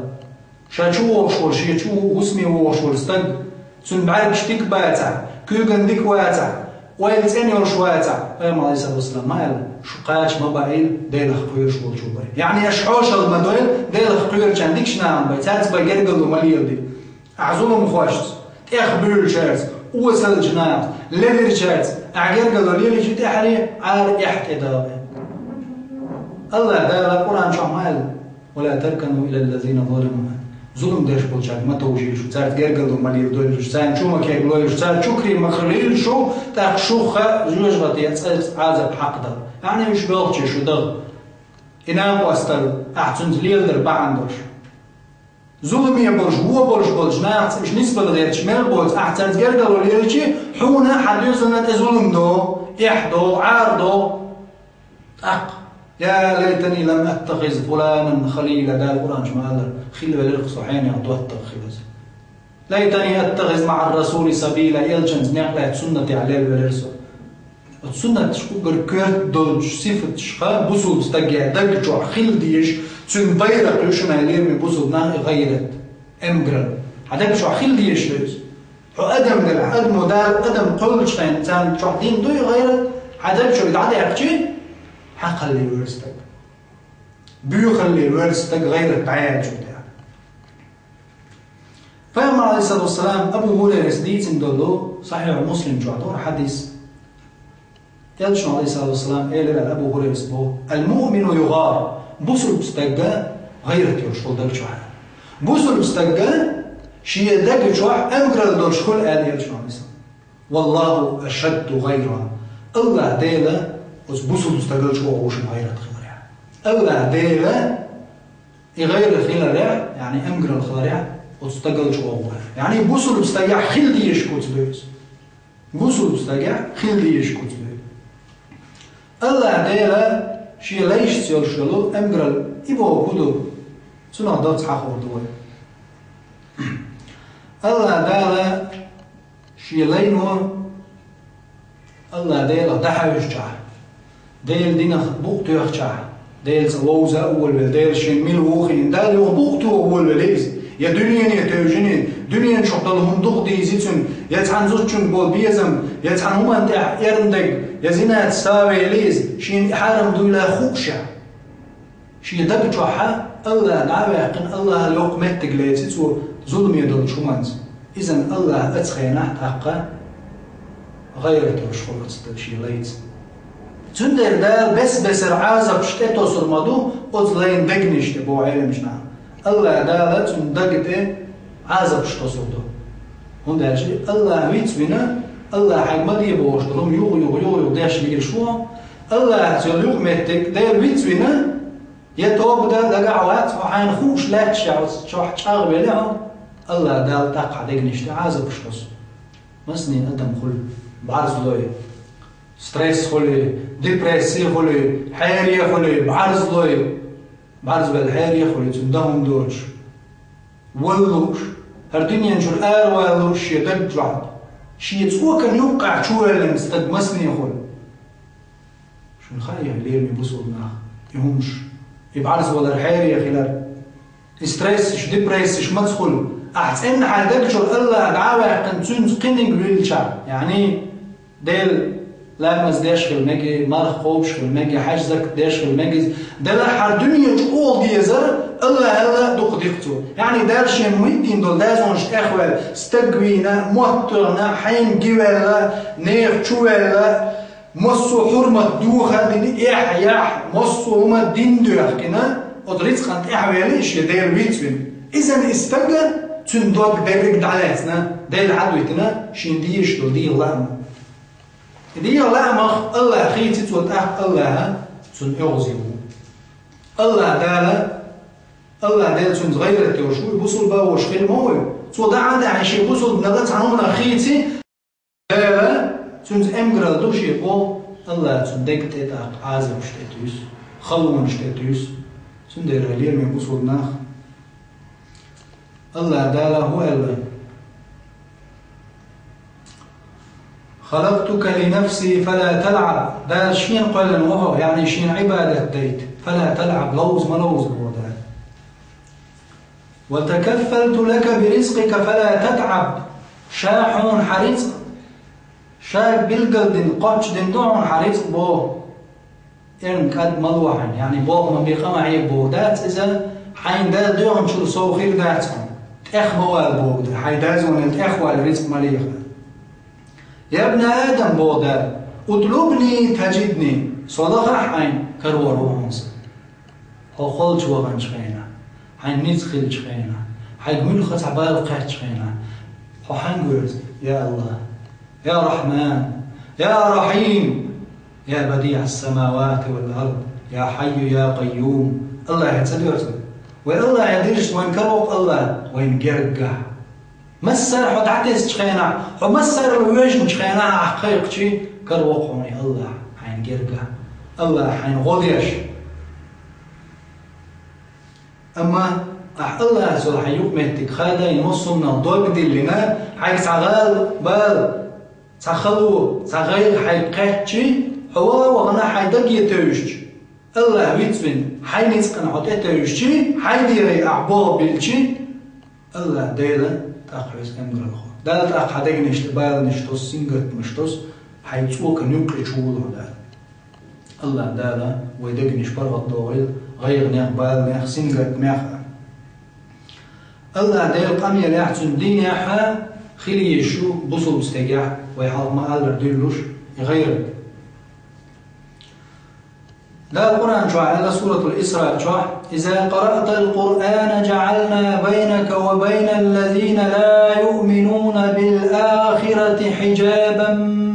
Ша чу вогӀуш волу, шен чу хӀусаме вогӀуш волу стаг, цуьнан бӀаьргаш дика бацахь, куьйган дика вацахь, ойла цӀена йолуш вацахь, пайхамар, алейхиссалату вассалам, ма аьлла: «Шу кхача ма баийла, Делах кхоьруш волчу бай». Яъни аша хьошалла ма дойла, Делах кхоьручарна дикачу нахана бай, цаьрца бай гергарло ма леладе. Ахь зуламхошца, тӀехбуьйлучаьрца, осалчу нахаца, ледирчаьрца ахь гергарло лелийча тӀаьхьаре, Ӏара эхь тӀедагӀе. Аллах Дала Къуръан чохь ма аьлла: «Ва ла таркану илал лазина заламу». Зулам деш болчаьрга ма товжийла шу, цаьрца гергарло ма леладойла шу, царна чу ма кеглойла шу, цара чукри ма хилийла шу, тӀаккха шух жоьжахате цӀе-, Ӏазап хьакхадала. Яъни уьш белхче шу дагӀа. И накъосталла, ахь цуьнца леладар бахьана долуш. Зуламе болуш, вон болуш болчу нахаца уьш нисбала гӀерташ мел боцу, ахь цаьрца гергарло лелчи, хьуна хьан доьзална тӀе зулам до, эхь до, Ӏар до. ТӀаккха: «Я лайтани лам аттахиз фуланан халила», Дала Къуръан чу ма аллара: «Хила велира со хьенех доттагӀа хилаза». «Лайтани аттахиз маӀар расули сабила», элчанца некъ лаьцна суннатехь лела велира со. Оцу суннаташ уггар коьрта долчу сифаташха бусулба стаге даг чохь хила дезаш, цуьнан байракх ю шуна, лераме бусулба нах, и гӀайрат, эмгарал. Хьан даг чохь хила дезаш ду иза. Хьо адам делахь, адамо Дала адам кхоьллучу хенахь царна чохь дина ду и гӀайрат, хьан даг чуьра дӀадаьккхичи, хьакхалле вара стаг. Буьйхалле вара стаг гӀайрат дӀаяьллачул тӀаьхьа. Пайхамар, алейхиссалату вассалам, Абу Хурайрас дийцина долу Сахьихь Муслим чохь долу хьадис. Элчано, алейхиссалату вассалам, элира, Абу Хурайрас боху: «Ал-муъмину югъар». Бусулба стагга гӀайрат йолуш волу даг чохь. Бусулба стагга шен даг чохь эмгарал долуш хуьлу аьлла Элчано, алейхиссалам. «Валлаху ашадду гӀайра». Аллах Дела оцу бусулба стагал чӀогӀа ву шуна гӀайрат хиларехь. Аллах Дела и гӀайра хиларехь, яъни эмгарал хиларехь, оцу стагал чӀогӀа ву. Яъни бусулба стагехь хила дезаш куц ду иза. Бусулба стагехь хила дезаш куц ду. Аллах Дела шен лайшца йолуш йолу эмгарал и боху хӀун ду? Цунах доцца хьахор ду вай. Аллах Дала шен лайно, Аллах Делах дӀахьаьвзачохь, Делан динах букъ тоьхчахь, Делан цӀа вовза а волавелла, Дела шен мила ву хиъна, Далла юха букъ тоха волавелла иза, я дуьнене тевжиний, дуьнен чохь долу хӀума дукха дийзи цуьнан, я цхьана зудчуьнга болу безам, я цхьана хӀуманна тӀехь эрна дерг, я зинаца схьавели иза, шена и хьарам дуйла хууш. Шен даг чохь Аллах дӀа а ваьккхина, Аллахьал йоккха меттиг леци цо зуламе долчу хӀуманца. Изан Аллах оцу хенахь тӀаккха гӀайрат йолуш хуьлу оцу шен лайца. Цундела Дала бес-бесара Ӏазапаш тӀетосур ма ду оцу лайн дегнаш тӀе, боху Ӏеламнаха. Аллах Дала цуьнан даг тӀе Ӏазапаш тосур ду. ХӀунда аьлча Аллах виц вина, Аллах хьайга ма де бохуш долу хӀума юха-юха, юха-юха деш вийр шу. Аллахьца йолу юкъаметтиг Дела виц вина, я тоба дан дагахь вац хьо, хьайна хууш лаьтташ я оцу чохь чӀагӀвелла хьо, Аллах Дала тӀаккха хьан дегнаш тӀе Ӏазапаш тосу. Масане адам хуьлу, бӀарзлой, стресс хуьлий, депресси хуьлий, хьере хуьлий, бӀарзлой, бӀарзвелла хьере хуьлий, цуьнан дан хӀума доцуш, вала лууш, хӀара дуьнен чуьра аравала лууш шен даг чохь, шен цӀокан юккъехь чувоьллина стаг масане хуьлу. Шуна хаьа, лераме бусулба нах, и хӀумаш, и бӀарзвалар, хьере хилар, и стрессаш, депрессаш маца хуьлу? Ахь цӀенна хьайн даг чуьра Аллах дӀа а ваьккхина, цуьнца кхиниг вилча, яъни Дела ламаз деш хила мега, марха кхобуш хила мега, хьаьж-закат деш хила мега иза. Делахь хӀара дуьне чӀогӀа дезар, Аллах аьлла дукха дика цо. Яъни Дала шен муьттийн долу дазонаш тӀехваьлла, стаг вийна, мотт тоьхна, хьенан гиваьлла, нехан чуваьлла, массо а хӀурмат доха а дина, эхь-яхь, массо а хӀума дин доьхкина, оцу рицкъан тӀехвели шен Дела виц вина. Изан и стага цуьнан дог дерриг дӀалаьцна, Дела хьадуьйтина шен дезаш долу дегӀан лаам. И дегӀан лаамах Аллах хийци цо, тӀаккха Аллаха цунна оьгӀазе ву. Аллах Дала, Аллах Дела цуьнца гӀайрат йолуш ву, бусулба а волуш хила ма ву. Цо дӀа а даьхьна шен бусулба нала цхьана хӀуманах хийци, Дела цуьнца эмгарал ду шен боху, Аллах цуьнан дег тӀе тӀаккха Ӏазапаш тӀетуьйсу, халонаш тӀетуьйсу. Цундела, лераме бусулба нах, Аллах Дала хӀун аьлла: «Халактука ли нафси, фала талгӀаб». Дала шена кхоьллина ву хьо, яъни шена Ӏибадат дайта. «Фала талгӀаб», ловза ма ловза боху Дала. وتكفلت لك برزقك فلا تتعب. Ша хьуна хьан рицкъ, ша билгалдина, кхоччудина ду хьуна хьан рицкъ боху. Эрна кӀад ма ло хьайна, яъни болх ма бе, къа ма хьеба боху дац иза, хьайна Дала доьхначул сов хир дац хьуна. ТӀех ма вала боху, хьайн дазонал тӀех вала рицкъ ма леха. يا ابن آدم, боху Дала, اطلبني تجدني, со лахахь хьайна, карор ву хьуна сан. Хьо холчу ваханчу хенахь, хьайн ницкъ хиллачу хенахь, хьайга муьлхха цхьа бала кхаьччу хенахь, хьо хьаьнга воьрзу: «Я АллахӀ, я Рахьман, я Рахьим, я Бадиъ ас-самавати вал ард, я Хьайю, я Къайюм». АллахӀе ца доьрзу? Вай АллахӀе дирзича, вайна каравоккху АллахӀ вайна гергахь. Массара хьо дӀатесначу хенахь, хьо массарал воьжначу хенахь ахь кхайкхича, каравоккху хьуна АллахӀ хьайна гергахь, АллахӀ хьайна гӀо деш. Амма ахь АллахӀаца хьайн юкъаметтиг хадийна, массо а хӀуманах дог диллина, хьайга цхьа гӀала, бала, цхьа хало, цхьа гӀайгӀа хьайга кхаьчча, хьо ваха а вахана хьайн даге тевжича, АллахӀ вицвина, хьайн ницкъана хьо тӀетевжича, хьайн дегӀе ахь болх биллича, АллахӀ Дела тӀаккха хьоьца амгаралла хуьлу. Дала тӀаккха хьан дегнаш тӀе баланаш тосу, сингаттамаш тосу, хьайн цӀокан юккъе чуволу хьо Дала. АллахӀ Дала вай дегнаш паргӀатдохийла гӀайгӀанех, баланех, сингаттамех а. АллахӀ Делан къамелехь, Цуьнан динехь а хила езаш ю бусалба стагехь, вай хьалха ма-аллара, дуьллуш и гӀайрат. Дала Къуръан чохь аьлла, Суратул Исраъ чохь: «إذا قرأت القرآن جعلنا بينك وبين الذين لا يؤمنون بالآخرة حجابا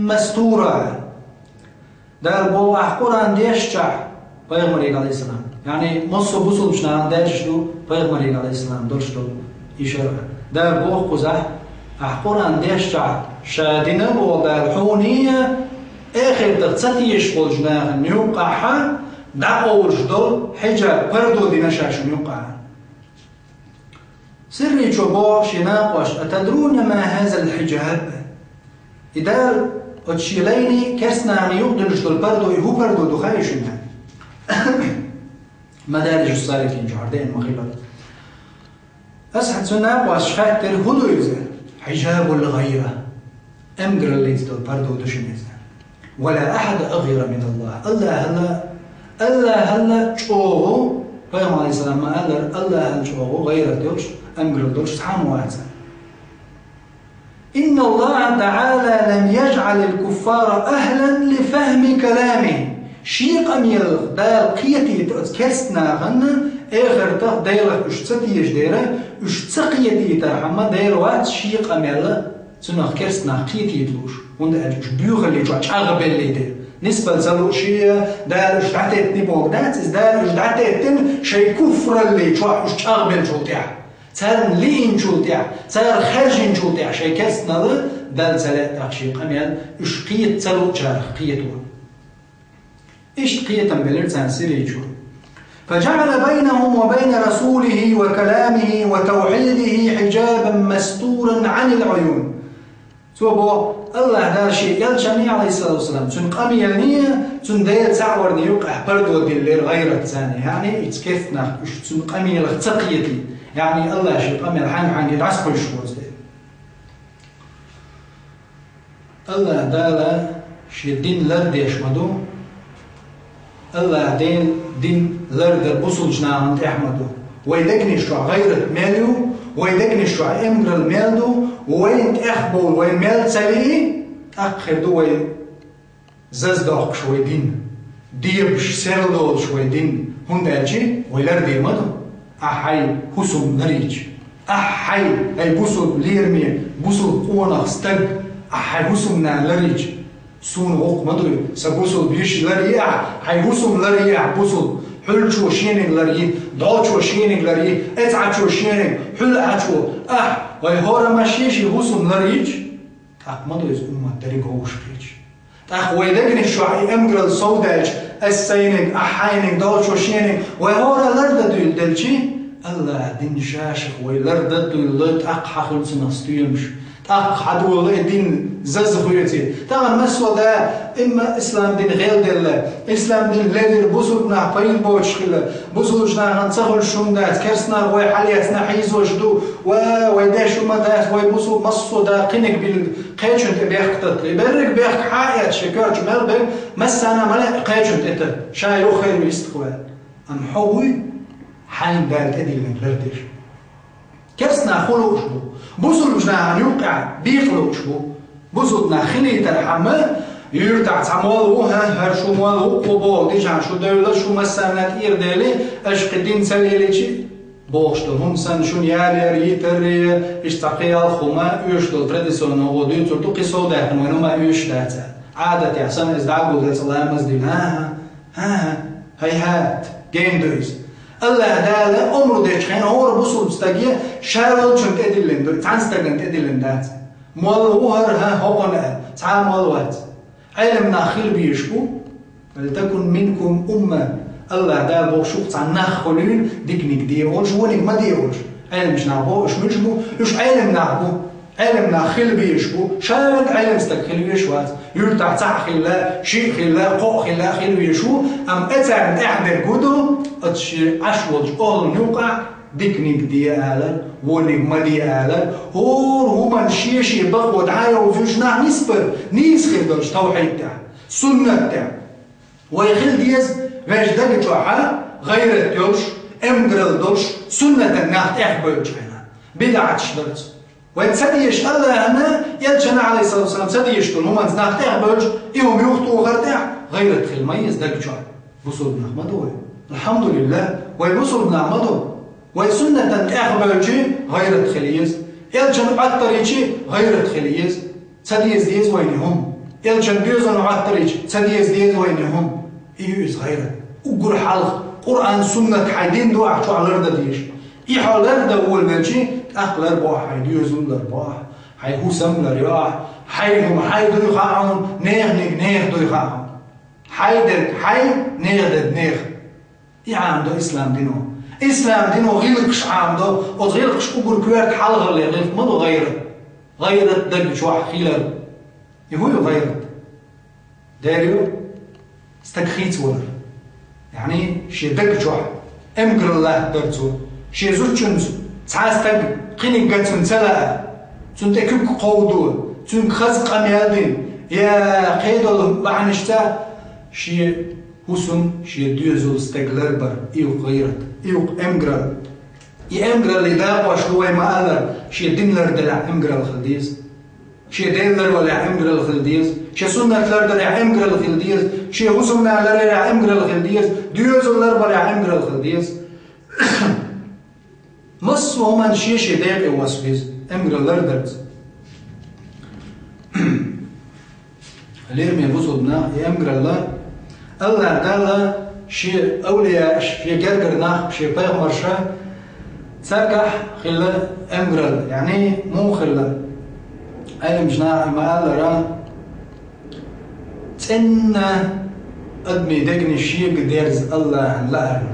مستورا». Дала боху, ахь Къуръан дешчахь пайхамарига, Ӏалайхиссалам, яъни массо а бусалбачу нахана даьржаш ду пайхамарига, Ӏалайхиссалам, долуш долу и шарӀ. Дала боху кхузахь, ахь Къуръан дешчахь, ша дина а боху Дала хьуна а, эхартах ца тешаш болчу нахана юккъахь дӀакъовлуш долу хьиджаб, пардо дина ша шуна юккъахь. Сирричо боху шен накъошка: «أتدرون ما هذا الحجاب؟» И Дала оцу шен лайни керстанахана юкъадуьллуш долу пардо, и хӀун пардо ду хаьий шуна? Мадарижу ссаликин чохь деана ма-хиллара. Аса цу накъошка хаьттира: «ХӀун ду иза?» «Хьиджабул гӀайра». Амгараллица долу пардо ду шуна иза. «Ва ла ахьада агӀйара мин Аллах». АллахӀал, АллахӀал чӀогӀа, пайхамар, Ӏалайхиссалам, ма-аллара, АллахӀал чӀогӀа гӀайрат йолуш, амгаралла долуш цхьа а ма вац. «Инна Аллаха таӀала лам яжӀалил куффара ахлан ли фахми каламихи». Шен къамелах Дала кхетийта оцу керстанахана, эхартах Делах уьш ца тешаш дера, уьш ца кхетийтархьама, Дела вац шен къамел цунах, керстанах, кхетийта лууш, хӀунда аьлча уьш боьхалли чохь чӀагӀбелли дела. Нисбала ца лууш, Дала уьш дӀатеттина бохург дац иза, Дала уьш дӀатеттина шайн куфралли чохь уьш чӀагӀбеллачул тӀаьхьа. Царна лиъначул тӀаьхьа, цара хаьржинчул тӀаьхьа шайн керстанал Далла ца лаьа тӀаккха шен къамел, уьш кхета ца луучарах кхето. Иштта кхетам белира царна сирричо. «ФажаӀала байнахум ва байна расулихи ва каламихи ва тавхьидихи хьиджабан мастуран Ӏанил Ӏуюн». Цо боху, АллахӀ Дала шен элчанний, Ӏалайхиссалату вассалам, цуьнан къамелний, цуьнан Дела цхьаъ варний юккъехь пардо диллира гӀайрат царна, яъни иза керстанах уьш цуьнан къамелах ца кхетийта, яъни АллахӀа шен къамел хьаьнга-хьаьнга дӀасакхуьйсуш воцу дела. АллахӀ Дала шен дин лардеш ма ду, АллахӀ Делан дин лардар бусулчу нахана тӀехь ма ду. Вай дегнаш чохь гӀайрат мел ю, вай дегнаш чохь эмгарал мел ду, вайна тӀехбовла вай мел ца лии, тӀаккха хир ду вай заздоккхуш вай дин, дебаш, серладолуш вай дин, хӀунда аьлча вай ларде ма ду. Ахь хьайн хӀусам ларийча, ахь хьайн, хьайн бусулба лераме, бусулба къонах стаг, ахь хьайн хӀусамна ларийча, суна гӀуллакх ма дуй, сан бусулба йиш ларъе ахь, хьайн хӀусам ларъе ахь бусулба, хьулчо шениг ларъе, долчо шениг ларъе, эцхьачо шениг, хьулъачо, ахь, вай хӀора ма шен-шен хӀусам ларйича, тӀаккха ма ду иза уммат дерриг вовшахкхеташ. ТӀаккха вай дегнаш чохь и эмгарал совдаьлча, ас сайниг, ахь хьайниг, долчо шениг, вай хӀора лардан дуьйла делчи, АллахӀа дин шашах вай лардан дуьйла, тӀаккха хьан хуьлу цунах стоьмаш. ТӀаккха хьадола и дин заза хуьйций. Тахан массо а да, имма ислам дин гӀелделла, ислам дин лерира бусулба нах пайда боцуш хилла, бусулба нахана ца хуьлуш хӀума дац, керстанах вай хьалъэцна хьийзош ду, ва вай деш хӀума дац, вай бусулба массо а да кхиниг билла кхечун тӀе бехк таттале. Берриг бехк хьа а эцна шен коьртачу мел бен, массарна а ма лаьа кхечун тӀе тар, ша юха хир ву истхваьлла. Амма хьо вуй, хьайна Дала тӀедиллина лардеш. Керстанах хӀун лууш бу? Бусулба нахана юккъехь бекха лууш бу. Бусулба нах хилийтархьама, юьртахь цхьа молла ву, хӀа, хӀара шу молла ву, кху боху дижахь шу девлла, шу массарна тӀера дели, аша кхин дин ца лелийчи, бохуш долу хӀума санна, шуна ялаяр, йитар, иштта цхьа кхин ялх хӀума оьшуш долу традиционно гӀо дуьйцур ду, кхин сов даьккхина вайна ма оьшуш дац. Ӏадатехь санна иза дӀагулдецкъа ламаз дина. ХӀан-хӀа, хӀан-хӀа, хӀай-хӀат, гена ду иза. АллахӀ Дала омра дечу хенахь хӀора бусулба стаге ша волчунна тӀедиллина ду, цхьана стагана тӀедиллина дац. Молла ву хӀара, хӀан, хӀокхунна а, цхьа а молла вац. Ӏелам нах хила безаш бу. «Валтакун минкум умма». АллахӀ Дала боху, шух цхьа нах хуьлийла, диканиг де олуш, вониг ма де олуш. Ӏеламчу нах боху, уьш муьлш бу? Уьш Ӏелам нах бу. Ӏелам нах хила безаш бу. Ша вен Ӏелам стаг хила веш вац. Юьртахь цхьаъ хилла, шиъ хилла, кхоъ хилла хила веш ву, амма оцарна тӀаьхьа дерг хӀун ду, оцу шен Ӏаш волчу охӀлана юкъахь диканиг де алар, вониг ма де алар, хӀора хӀуманна шен-шен бакъо дӀа а йовзуьйтуш нах нисбар, нийса хир долчу тавхьид тӀехь, суннат тӀехь. Вай хила деза ваьш даг чохь гӀайрат йолуш, эмгаралла долуш, суннатан нах тӀехбевллачу хенахь, бидӀаташ дарца. Вай ца дезаш АллахӀана, Элчана, Ӏалайхиссалату вассалам, ца дезаш долу хӀуманца нах тӀехбевлча, и хӀума юхатухар тӀехь гӀайрат хила ма еза даг чохь. Бусулба нах ма ду вай. АлхьамдулиллахӀ, вай бусулба нах ма ду. Вай суннатан тӀехбевлчи гӀайрат хила еза. Элчана Ӏоттарийчи гӀайрат хила еза. Ца деза деза вайна хӀума. Элчан доьзална Ӏоттарийча, ца деза деза вайна хӀума. И ю иза гӀайрат. Уггар хьалха Къуръан, суннат хьайн дин ду ахь чохь лардан дезаш. И хьо лардан волавелчи, тӀаккха ларбо ахь хьайн доьзал, ларбо ахь хьайн хӀусам, ларйо ахь хьайн хӀума хьайн дуй хаьа хьуна, неханиг нехан дуй хаьа хьуна. Хьайн дерг хьайн, нехан дерг нехан. И Ӏамадо ислам дино. Ислам дино гӀиллакхаш Ӏамадо, оцу гӀиллакхаш уггар коьрта хьалхале гӀиллакх ма ду гӀайрат. ГӀайрат даг чохь хилар. И хӀун ю гӀайрат? Дера ю, стаг хийцавалар. Яъни шен даг чохь эмгаралла латтадар цо. Шен зудчуьнца цхьа стаг кхиниг ган цунна ца лаа, цунна тӀе куьг кховдо, цуьнга хаза къамел дина, я кхидолу бахьанашца шен хӀусам, шен доьзал, стаг ларбар, и ю гӀайрат, и ю эмгаралла. И эмгараллин дакъош ду вай ма-аллара, шен дин ларделахь эмгаралла хила деза. Шен Дела ларвалехь эмгаралла хила деза. Шен суннат ларделахь эмгаралла хила деза. Шен хӀусамна ларъялахь эмгаралла хила деза. Доьзал ларбалехь эмгаралла хила деза. Массо а хӀуманна шен-шен декъе воссу иза, эмгаралла лардарца. Лераме бусулба нах, и эмгаралла, АллахӀ Дала шен авлияаш, шен гергара нах, шен пайхамарша, царгахь хилла эмгаралла, яъни муха хилла? Ӏеламчу наха ма-аллара, цӀенна адамийн дегнаш шега дерза АллахӀна лаарна.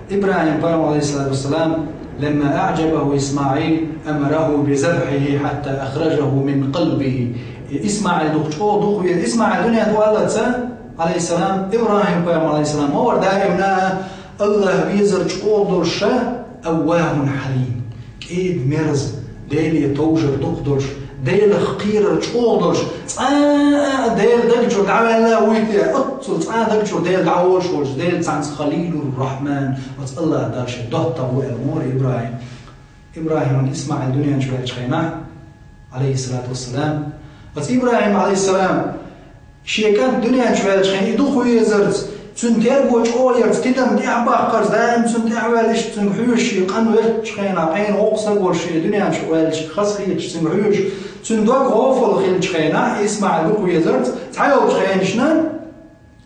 ИбрахӀим-пайхамар, Ӏалайхиссалату вассалам, «لما أعجبه إسماعيل أمره بذبحه حتى أخرجه من قلبه». ИсмаӀил дукха чӀогӀа дукха веза. ИсмаӀил дуьнен тӀе валлалц, Ӏалайхиссалам, ИбрахӀим-пайхамар, Ӏалайхиссалам, ма вара даимна АллахӀ везар чӀогӀа долуш ша, أواه حليم. КӀеда-мерза, Деле товжар дукха долуш, Делах кхерар чӀогӀа долуш, цкъа а Дела даг чуьра дӀаваьлла а вуй те, оццул цкъа а даг чуьра Дела дӀаволуш волчу Дела цхьанца Халилур-Рахьман, оцу АллахӀ Дала шен доттагӀа ву аьлла ма вара ИбрахӀим. ИбрахӀиман ИсмаӀил дуьнен чу ваьллачу хенахь, Ӏалайхиссалату вассалам, оцу ИбрахӀим, Ӏалайхиссалам, шен кӀант дуьнен чу ваьллачу хенахь и дукха везарца, цуьнан терго чӀогӀа ярца, тидам тӀаьхьа баккхарца, даим цунна тӀаьхьа ваьлла, иштта цуьнга хьоьжуш, шен къан веттачу хенахь, Ӏена гӀоккха стаг волуш, шен дуьнен чу ваьллачу хазахеташ цуьнга хьоьжуш, цуьнан дог гӀофал хиллачу хенахь, ИсмаӀил дукха везарца, цхьайолчу хенашна,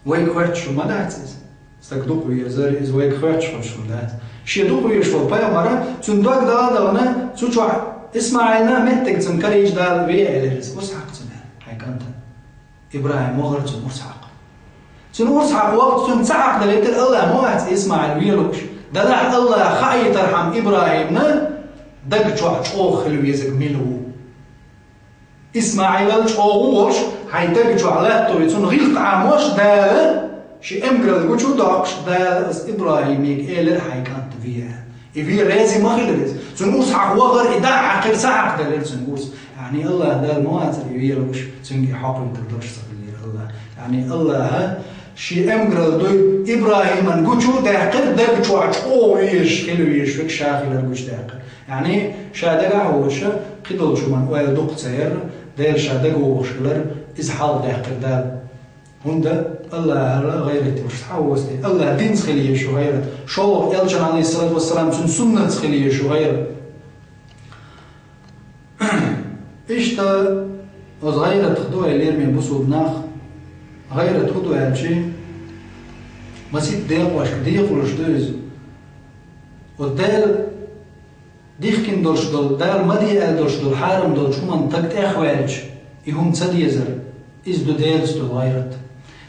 вайга хоьттуш хӀума ма дац иза. Стаг дукха везар, иза вайга хоьттуш хӀума дац. Шен дукха везаш волу пайхамара, цуьнан дог дала а дална, цу чохь ИсмаӀилна меттиг цунна карийча Дала ве элира иза. Урс хьакха цунна, хьайн кӀантана. ИбрахӀим вахара цунна урс хьакха. Цунна урс хьакха вахча, цунна ца хьакхадалийтира АллахӀа ма вац ИсмаӀил вен лууш. Делахь АллахӀа хаийтархьама ИбрахӀимна даг чохь чӀогӀа хила везарг мила ву. ИсмаӀилал чӀогӀа волуш, хьайн даг чохь латтаве, цунна гӀиллакх Ӏамош Дала, ши эмгарал гучу доккхуш, Дала ас ИбрахӀимига элира хьайн кӀант ве. И ве рази ма хилира иза. Цуьнан урс хьакха вахара, и дӀа а хьаькхира, схьа хьакхаделира цуьнан урс. Яъни АллахӀ Дала ма вацара и ве лууш, цуьнга и хьокхуьйтур долуш ца хилира АллахӀ. Яъни АллахӀа ши эмгарал дуй ИбрахӀиман гучу даьккхира, даг чохь чӀогӀа везаш, хила везаш верг ша хилар гучу даьккхира. Яъни, ша дагахь а волуш, кхидолчу хӀуманна ойла дукха ца яра, Дела ша дага вогӀуш хилар, иза хьалха даьккхира Дала. ХӀунда АллахӀал гӀайрат йолуш цхьа а воцу тӀе. АллахӀ динца хила езаш ю гӀайрат. ШолгӀа элчан, Ӏалайхиссалату вассалам, цуьнан суннатца хила езаш ю гӀайрат. Иштта, оцу гӀайратах ду, ай лераме бусулба нах, гӀайрат хӀун ду аьлчи, масийтта декъошка декъалуш ду иза. Оцу Дала дихкина долуш долу, Дала ма де аьлла долуш долу хьарам долчу хӀуманна стаг тӀехваьлча, и хӀума ца дезар, иза ду Делаца долу гӀайрат.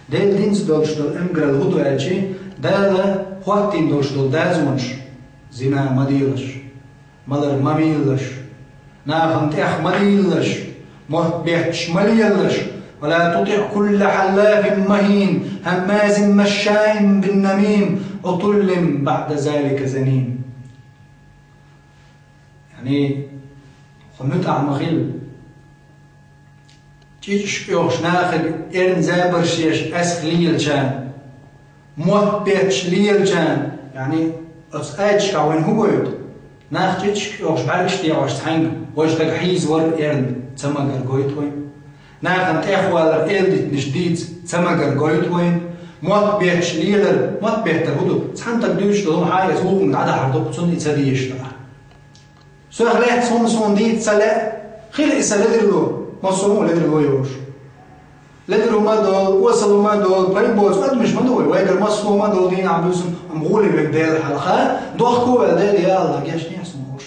Делан динца долуш долу эмгарал хӀун ду аьлчи, Дала хӀоттийна долуш долу дазонаш, зина ма делаш, малар ма мийлалаш, нахана тӀех ма дийлалаш, мотт бетташ ма лелалаш, ولا تطع كل حلاف مهين هماز مشاء بنميم عتل بعد ذلك زنيم. Яъни, хьо муьтӀахь ма хила чӀичӀаш оьхуш нахе, эрна забарш еш, аьск лелачарна, мотт бетташ лелачарна, яъни, оцу аьтташкахь вайна хӀун гойту? Нах чӀичӀаш оьхуш, бӀаьргаш дехьош цхьаьнга, вай стаг хьийзавар а эрна, ца магар гойту вайна. Нахана тӀехвалар, эладитанаш дийца, ца магар гойту вайна. Мотт бетташ лелар, мотт беттар хӀун ду? Цхьана стага дуьйцуш долу хӀума хьан а эца вукхунга дӀадахьар ду, цунна и ца дезаш дара. Соьх лаьцна хӀума суна дийца ца лаьа, хила и сан ледарло, массо а хӀума ледарло йолуш. Ледарло ма долу, осал ма долу, пайда боцу адамаш ма ду вай, вайгара массо а ма долу дийнахь буьйсанна, амма гӀоле верг Дела хьалха, дохко а ваьлла Дела, я АллахӀ, гечдехьа суна хӀорш.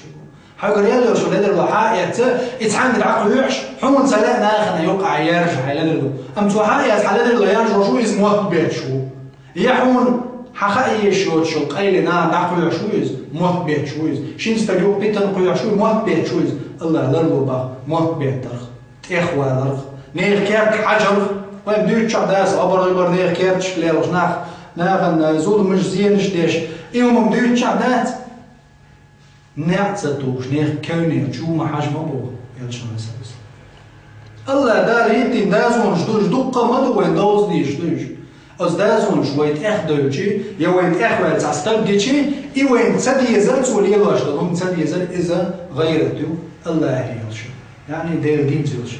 Хьоьгара ял йолуш ледарло хьан а эцна, и цхьаьнга дӀакхоьхьуш, хьуна ца лаьа нахана юкъахь яржа хьайн ледарло. Амма цо хьан а эцна хьан ледарло яржош ву, иза мотт бетташ ву. Я хьуна хьан хаа езаш йоцуш йолу къайле нахана дӀакхоьхьуш ву иза, мотт бетташ ву иза. Шина стаг юкъа питана кхоьхьуш ву, мотт бетташ ву иза. АллахӀ ларло боху мотт беттарх, тӀехваларх, нехан керта хьажарх. Вайна дуьйцучохь дац, абар-абар нехан керташка лелаш нах, нахана зуламаш, зенаш деш. И хӀума дуьйцучохь дац. НеӀ ца тухуш, нехан кевнех чу ма хьажа ма боху, элчано АллахӀ Дала хӀиттийна дазонаш ду уьш, дуккха а ма ду вайн довза дезаш ду уьш. Оцу дазонаш вай тӀехдевлчи, я вайн тӀехваьлла цхьа стаг гичи, и вайна ца дезар, цо лелош долу хӀума ца дезар, иза гӀайрат ю, АллахӀера йолуш. Яъни Делан динца йолуш.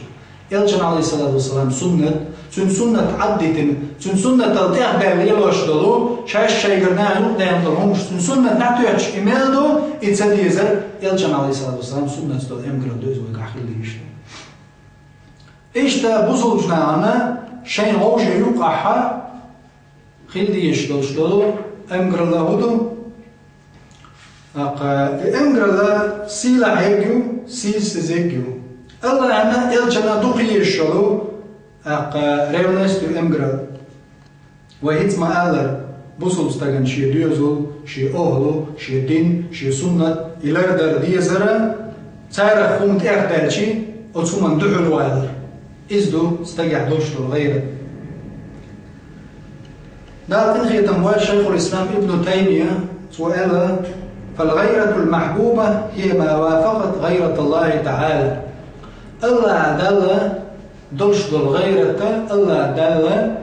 Элчан, Ӏалайхиссалату вассалам, суннат, цуьнан суннат Ӏаддитина, цуьнан суннатал тӀехбаьлла лелош долу, шаьш шайгара нахана юкъадаьхна долу хӀумаш, цуьнан суннат дӀатоьттуш и мел ду, и ца дезар, Элчан, Ӏалайхиссалату вассалам, суннатца долу эмгарал ду иза вайгахь хила дезаш долу. Иштта бусулба нахана шайна вовшийн юкъахьа хила дезаш долуш долу эмгаралла хӀун ду? ТӀаккха и эмгаралла сийлахь ерг ю, сийсаз ерг ю. АллахӀана, элчана дукха езаш йолу, тӀаккха ревность ю, эмгаралла. Вай хӀинца ма-аллара, бусулба стагана шен доьзал, шен охӀла, шен дин, шен суннат, и лардар дезара, царах хӀума тӀехдаьлчи, оцу хӀуманна дуьхьал валар. Иза ду стагехь долуш долу гӀайрат. Дала къинхетам бойла, Шайхул-Ислам Ибну Таймия, цо аьлла: «فالغيرة المحبوبة هي ما وافقت غيرة الله تعالى». АллахӀ Далла долуш долу гӀайрата, АллахӀ Далла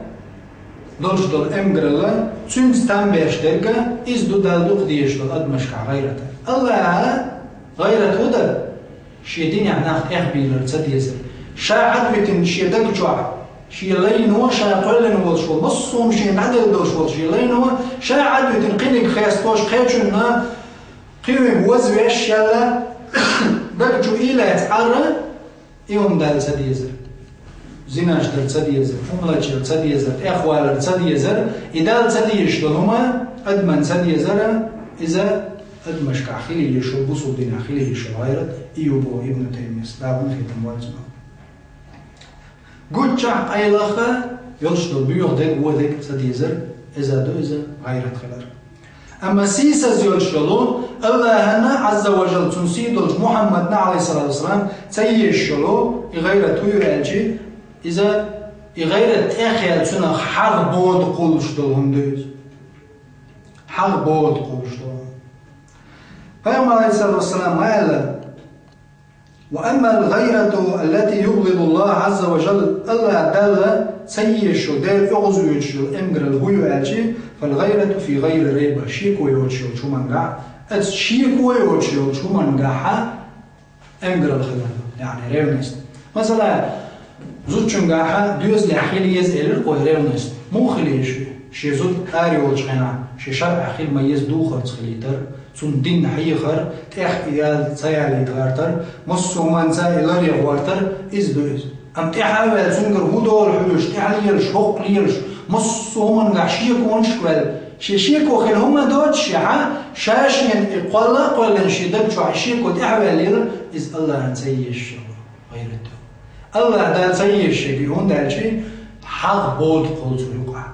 долуш долу эмгаралла, цуьнца там беш дерга, иза ду Далла дукха дезаш долу адамашкахь гӀайрата. АллахӀа гӀайрат хӀун дара? Шен динехь нах тӀехбийлар ца дезар. Ша Ӏадвитина шен даг чохь, шен лайно ша кхоьллина волуш волу, массо а хӀума шена дӀаделла долуш волу шен лайно, ша Ӏадвитина кхиниг хестош, кхечунна кхин вазвеш, шаьлла даг чу ийлаца Ӏарра, и хӀума Далла ца дезар. Зинаш дар ца дезар, хӀума лачар ца дезар, тӀехвалар ца дезар, и Далла ца дезаш долу хӀума адаман ца дезара, иза адамашкахь хила езаш йолу, бусулба динехь хила езаш йолу гӀайрат, и ю боху Ибну Таймияс, Дала къинхетам бойла цунах. Гуччахь, къайлаха йолуш долу боьха дерг, вон дерг ца дезар, иза ду иза гӀайрат хилар. Амма сийсаз йолуш йолу, Аллахьана, Ӏазза ва Жалла, цуьнан сий долчу Мухьаммадна, Ӏалайхиссалату вассалам, ца езаш йолу и гӀайрат хӀун ю аьлчи, иза, и гӀайрат тӀехъяьлла цунах хьагӀ бода кхуллуш долу хӀума ду иза. ХьагӀ бода кхуллуш долу. Пайхамар, Ӏалайхиссалату вассалам, ма аьлла: «Ва аммал гӀайрату аллати юбгӀидуллаху Ӏазза ва Жалла», Аллахь Далла ца езаш йолу, Дела оьгӀазвоьдуш йолу эмгаралла хӀун ю аьлчи, «фал гӀайрату фи гӀайри райба», шеко йоцуш йолчу хӀумангахь, аса шеко йоцуш йолчу хӀумангахьа эмгаралла хилар ду, яъни ревность. Масала, зудчунгахьа доьзалехь хила еза элира кхо ревность. Муха хила еза шен? Шен зуда ара йолчу хенахь, шен шарӀехь хила ма еза духарца хилийтар, цунна дин хьехар, тӀех и ял ца ялийта гӀертар, массо а хӀуманца и ларъян гӀертар, иза ду иза. Амма тӀаьхьа а ваьлла, цуьнгара хӀун долу хьоьжуш, тӀаьхьа лелаш, хӀокху лелаш, массо а хӀуманехь шеконашка ваьлла, шен шеко хила хӀума доцуш шехьа, ша шена и кхолла а кхоьллина шен даг чохь и шеко тӀаьхьа ваьлла елира, иза Аллахьана ца езаш йолу гӀайрат ю. Аллахь Далла ца езаш ерг ю, хӀунда аьлчи хьагӀ бода кхуллу цу юкъахь.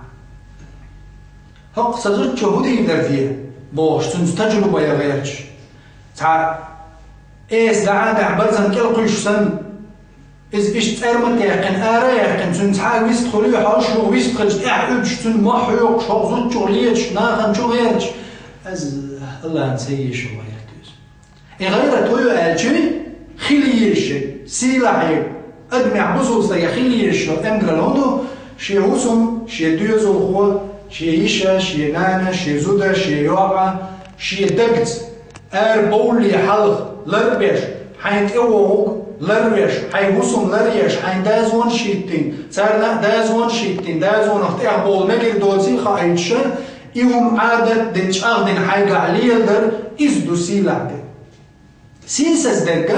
«ХӀокху сан зудчо хӀун дийр дара те?» бохуш, цуьнца тажруба ян гӀерташ. Цхьа эса дӀа а дахь, барзан кӀел кхуьйсуш санна, иза иштта цӀармат яьккхина, ара а яьккхина, цуьнан цхьа а вист хуьлий, хьожуш ву, вист хилча тӀаьхьа уьдуш, цуьнан мохь хьоькхуш, хӀокху зудчух леташ, нахана чу гӀерташ, иза Аллахьана ца езаш йолу гӀайрат ю иза. И гӀайрат хӀун ю аьлчи, хила езаш ерг, сийлахь ерг, адамехь, бусулба стагехь хила езаш йолу эмгаралла хӀун ду? Шен хӀусам, шен доьзалхо, шен йиша, шен нана, шен зуда, шен йоӀа, шен дагца, ара бовлле хьалха лар а беш, хьайна тӀе вогӀург лар а веш, хьайн хӀусам лар а еш, хьайна дозанаш хӀиттийна, царна а дозанаш хӀиттийна, дозанах тӀехбовла мегар доций хаийтуш, и хӀума Ӏадат дина, чӀагӀдина хьайгахь леладар, иза ду сийлахь дерг. Сийсаз дерг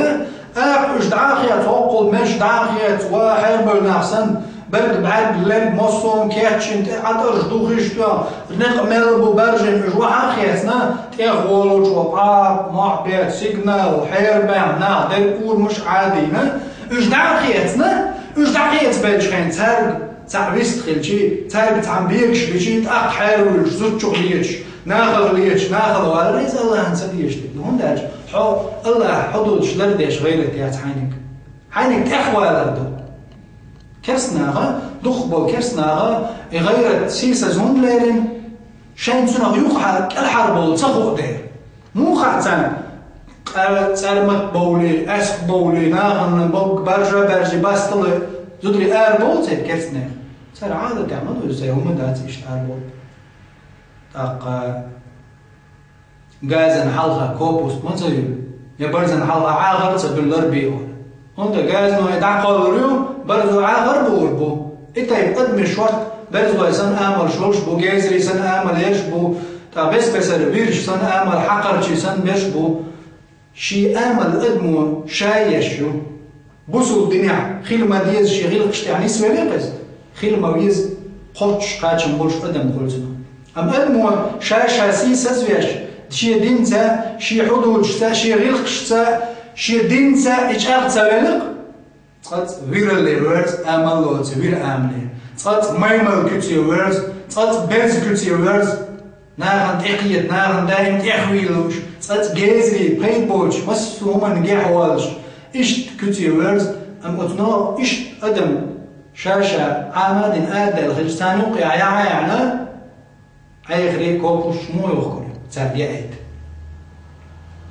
а, акха уьш дӀа а хецна, хӀоккхул меш дӀа а хецна, ва хьерабевлла нах санна, берг бӀаьрг лерг, массо а хӀума кечйина, тӀе Ӏатарш духуш тоьхна, некъ мел бу баьржина, уьш вахьа а хецна, тӀехволучо къапа, мохь беца, сигнал, хьерабаьхна нах, дерг урамаш а Ӏадийна, уьш дӀа а хецна, уьш дӀахецабеллачу хенахь цаьрга цхьаъ вист хилчий, цаьрга цхьаъ бегаш бичий, тӀаккха хьеравуьллуш, зудчух леташ, нахах леташ, нахала валар, иза Аллахьана ца дезаш дерг ду. ХӀунда аьлча хьо Аллахь хьо долчу лардеш гӀайрат яц хьайниг. Хьайниг тӀехвалар ду. Керстанаха, дукхахболу керстанаха, и гӀайрат, сийсаз хӀунда лерина? Шайн цунах юххехь кӀелхьарбовла ца хуу дела. Муха хаьа царна, къа-, цӀармат бовлий, аьск бовлий, нахана бовг баржа а баьржий, бастала зударий арабовлу церан керстанех? Церан Ӏадатехь ма ду иза, церан хӀума дац иштта арабовла. ТӀаккха газан хьалха копуст ма ца ю, я барзан хьалха Ӏахар а ца буьллар бе вара. ХӀунда газано и дӀакхоллар ю, барзо Ӏахар а буур бу. И тайпа адамаш шорта берзалой санна амалш йолуш бу, гезарий санна амал еш бу, ткъа бес-бесара вирш санна амал, хьакхарчий санна беш бу. Шен амал адамо ша еш ю. Бусулба динехь хила ма-деза шен гӀиллакхаш тӀехь нисвелла иза. Хила ма-веза кхоччуш кхачам болуш адам хуьлу цунах. Амма адамо ша-ша сийсазвеш, шен динца, шен хьудудашца, шен гӀиллакхашца, шен динца и чӀагӀ ца велла-кх, цкъацкъа виралле верза, амал лоцу вир амале, цкъацкъа маймал куьце верза, цкъацкъа берза куьце верза, нахана тӀекхета, нахана даим тӀехвийлуш, цкъацкъа гезарий, пайда боцуш, массо а хӀуманна гехволуш, иштта куьце верза, амма оцу нохчо иштта адам ша-ша Ӏама а дина арадаьлла хилча, царна юккъехь яхьа а яьхьна, Ӏехаре копуш муха йохкур ю, цаьрга яийта?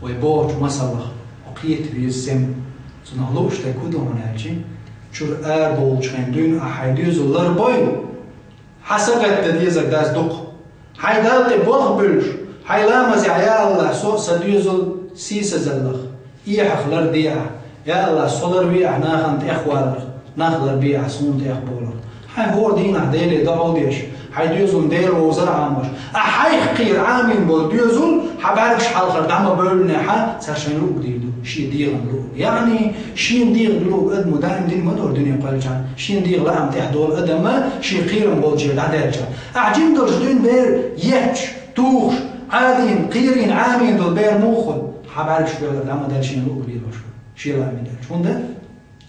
Вай бохучу масалах, хьо кхета веза сема, цунах лууш дерг хӀун ду хьуна аьлчи, чуьра арабовлучу хенахь дуьйна ахь хьайн доьзал ларбой, хьан сагатдан дезарг дац дукха. Хьайн Далла тӀе болх буьллуш, хьайн ламазехь: «Я АллахӀ, со а, сан доьзал а сийсазаллах, эхьах ларде ахь. Я АллахӀ, со ларве ахь нахана тӀехваларх, нах ларбе ахь суна тӀехбовларх». Хьайн хӀора дийнахь Деле доӀа деш, хьайн доьзална Дела вовзар а Ӏамош, ахь хьайх кхера Ӏамийна болу доьзал хьан бӀаьргаш хьалхара дӀа ма-бевллинехь, цара шайна луъург дийр ду, шен дегӀан луъург. Яъни, шен дегӀан луъург адамо даим дина ма дора дуьне кхоьллинчохь. Шен дегӀан лаам тӀехь долу адам шен кхерам болчера дӀадаьлча. Ахь жима долуш дуьйна бер етташ, тухуш, Ӏадийна, кхерийна, Ӏамийна долу бер муха хуьлу? Хьан бӀаьргаш бевлларх дӀа ма-делла шена луъург бийр бу шен лааме даьлча. ХӀунда?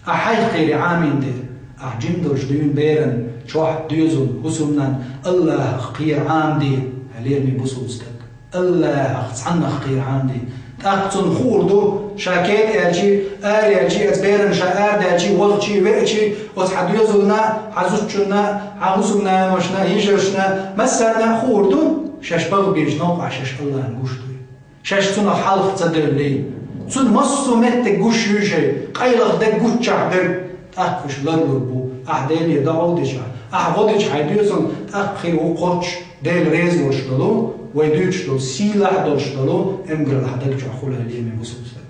Ахь хьайх кхере Ӏамийна дела, ахь жима долуш дуьйна беран чохь, доьзална, хӀусамнанна АллахӀах кхера Ӏамаде, хьан лераме бусулба стаг. Аллахьах цхьаннах кхера хьанди. ТӀаккха цунна хуур ду, ша кеда аьлчи, ара аьлчи, оцу берана ша арадаьлчи, вахчи, веачи, оцу хьан доьзална, хьан зудчунна, хьан хӀусамнаношна, йижаршна, массарна а хуур ду, шаьш бала бийча новкъахь шаьш Аллахьна гуш дуй. Шаьш цунах хьалха ца девллий. Цунна массо а меттиг гуш юй шай, къайлаха дерг, гуччахь дерг, тӀаккха уьш ларлур бу. Ахь Деле дӀагӀо дича, ахь гӀо дича хьайн доьзална, тӀаккха хир ву кхоччуш, Дела реза волуш долу, вай дуьйцуш долу, сийлахь долуш долу, эмгаралла хьан даг чохь хуьлу, леми бусалба стаг.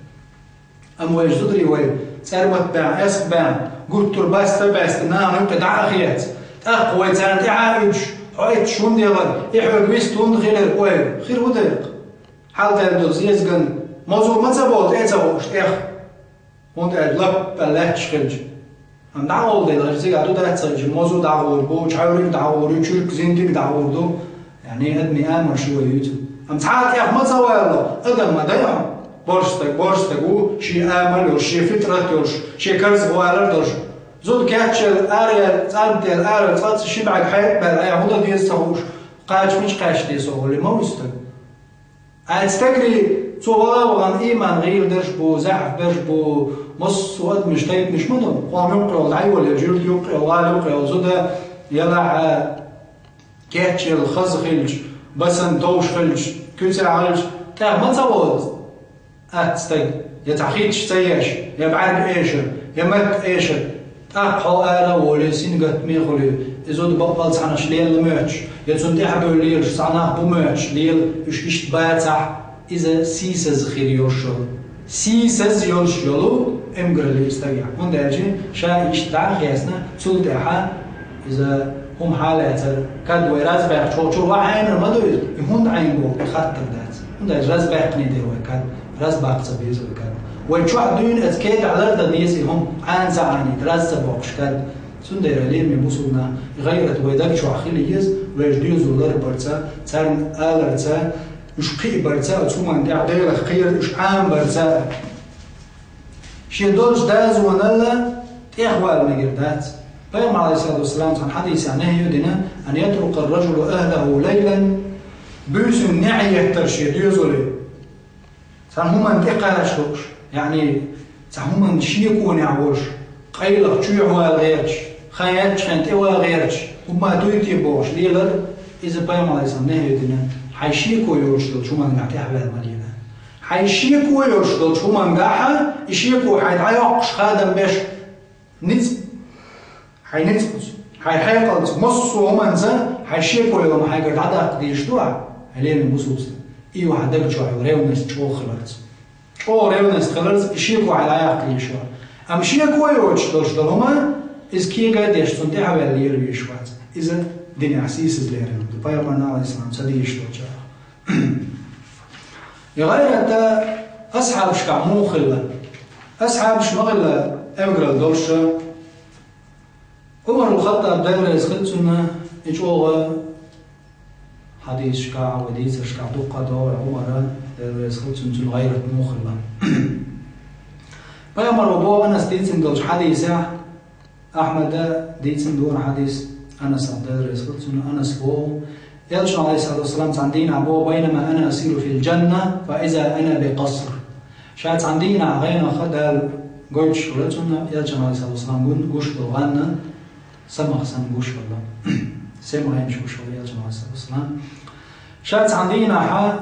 Амма вай зударий вай, цӀермат баьхна, эск баьхна, гуттар а баста а баьста, нана юккъе дӀа а хеца, тӀаккха вай царна тӀаьхьа а уьдуш, хьо эцча хӀунда яхара, и хьоьга вист хӀунда хилира, ой, хир ву дерг. Хьал тӀе долу зезаган мозо ма ца болу, тӀе а ца хууш, тӀех. ХӀунда аьлча лаппа лаьтташ хилча. Амма дӀагӀолла дела, хӀара цигахь ду дац ца хилча, мозо дӀагӀур бу, чхьаьвриг дӀагӀур ю, чуьрк зинтиг дӀагӀур ду. Яъни, адамийн амалш ю вай юьйцу. Амма цхьа а тӀех ма ца валло, адам ма дай хьо. Борш стаг, борш стаг ву, шен амал йолуш, шен фитрат йолуш, шен карзах валар долуш. Зуда кечъелла, ара яьлла, цӀармателла, ара, цкъа ца ши бӀаьрг хьекъабаьлла, айхьа хӀун дан деза ца хууш, кхача мича кхаьчна деза хьо, олий ма ву стаг. Ай стагрий, цо вала вахана, ийман гӀийла дерш бу, заьӀап берш бу, массо а адамаш тайпанаш ма ду. Къом юккъе йолу дӀайолу, я жуьрта юккъе йолу, гӀала юккъе йолу зуда, я лахьа, кечъелла хаза хилча, басана товш хилча, куьцехь хилча, тӀех ма ца воду. Атта стаг, я цхьа хиташ ца еш, я бӀаьрг эшар, я матта эшар, тӀаккха хьо ара а волий, сингаттаме а хуьлий, и зуда бакъволу цхьанаш лелла моьттуш, я цунна тӀаьхьабевлла лелаш цхьа нах бу моьттуш лела, уьш иштта бацахь, иза сийсаза хир йолуш йолу. Сийсаза йолуш йолу эмгаралла ю стагехь. ХӀунда аьлча ша иштта дӀа а хецна, цул тӀаьхьа иза хӀума хьалаьцар, кад вай разбаьккхича, чуьра вахьайнар ма ду иза, и хӀунда Ӏийна боху, и хаттар дац. ХӀунда аьлча разбаьккхиний дела вай кад, разбаккха ца беза вай кад. Вай чохь дуьйна оцу кедахь лардан деза и хӀума, Ӏана ца Ӏанийта, раз ца боккхуш кад. Цундела, леми бусалба нах, и гӀайрат вай даг чохь хила еза, вайша доьзал ларбарца, царна аларца, уьш кхиабарца, оцу хӀуманна тӀехь Делах кхера, уьш Ӏамабарца. Шен долчу дозанал тӀехвала мегар дац. Пайхамар, Ӏалайхиссалату вассалам, цхьана хьадисехь нахьи ю дина: «Ан ятрукар-ражулу ахӀлаху лайлан», буьйсанна неӀ еттар шен доьзале. Цхьана хӀуманна тӀекхача лууш, яъни, цхьа хӀуманна шеконехь волуш, къайлаха чоьхьа вала гӀерташ, хан яьллачу хенахь тӀевала гӀерташ, хӀумма дуй те бохуш лелар, иза, Пайхамар, Ӏалайхиссалам, нахьи ю дина, хьайн шеко йоцуш долчу хӀумангахь тӀехвала ма лела. Хьайн шеко йоцуш долчу хӀумангахь, и шеко хьайн дӀайоккхуш хадам беш, ницкъ, хьайн ницкъаца, хьайн хьекъалца, массо а хӀуманца хьайн шеко йолу хӀума хьайгара дӀадаккха дезаш ду ахь, хьайн леррина бусалба стаг. И ю хьан даг чохь йолу ревность чӀогӀа хиларца. ЧӀогӀа ревность хиларца, и шеко хьайн дӀаяккха дезаш ю. Амма шеко йоцуш долуш долу хӀума, иза кега а деш, цунна тӀаьхьаваьлла лела везаш вац. Иза динехь сийсаза лерина ду. Пайхамарна, Ӏалайхиссалам, ца дезаш долчарах. И гӀайрат асхьабашкахь муха хилла? Асхьабаш ма хилла эмгаралла долуш. Ӏумар ибн Хаттаб, Дела реза хила цунна, и чӀогӀа хьадисашкахь, вай дийцаршкахь дуккха а догӀу Ӏумара, Дела реза хила цунна, цуьнан гӀайрат муха хилла. Пайхамаро боху Анаса дийцина долчу хьадисехь, Ахьмада дийцина дора хьадис, Анаса, Дела реза хила цунна, Анаса боху, Элчано, Ӏалайхиссалату вассалам, цхьана дийнахь боху: «Байнама ана асиру фил джанна, фа иза ана би къаср». Ша цхьана дийнахь гӀенах Дала гойтуш хилла цунна, Элчано, Ӏалайхиссалату вассалам, гун гуш долу гӀанна, самах санна гуш хилла. Сема гӀенаш гуш хилла Элчано, Ӏалайхиссалату вассалам. Ша цхьана дийнахь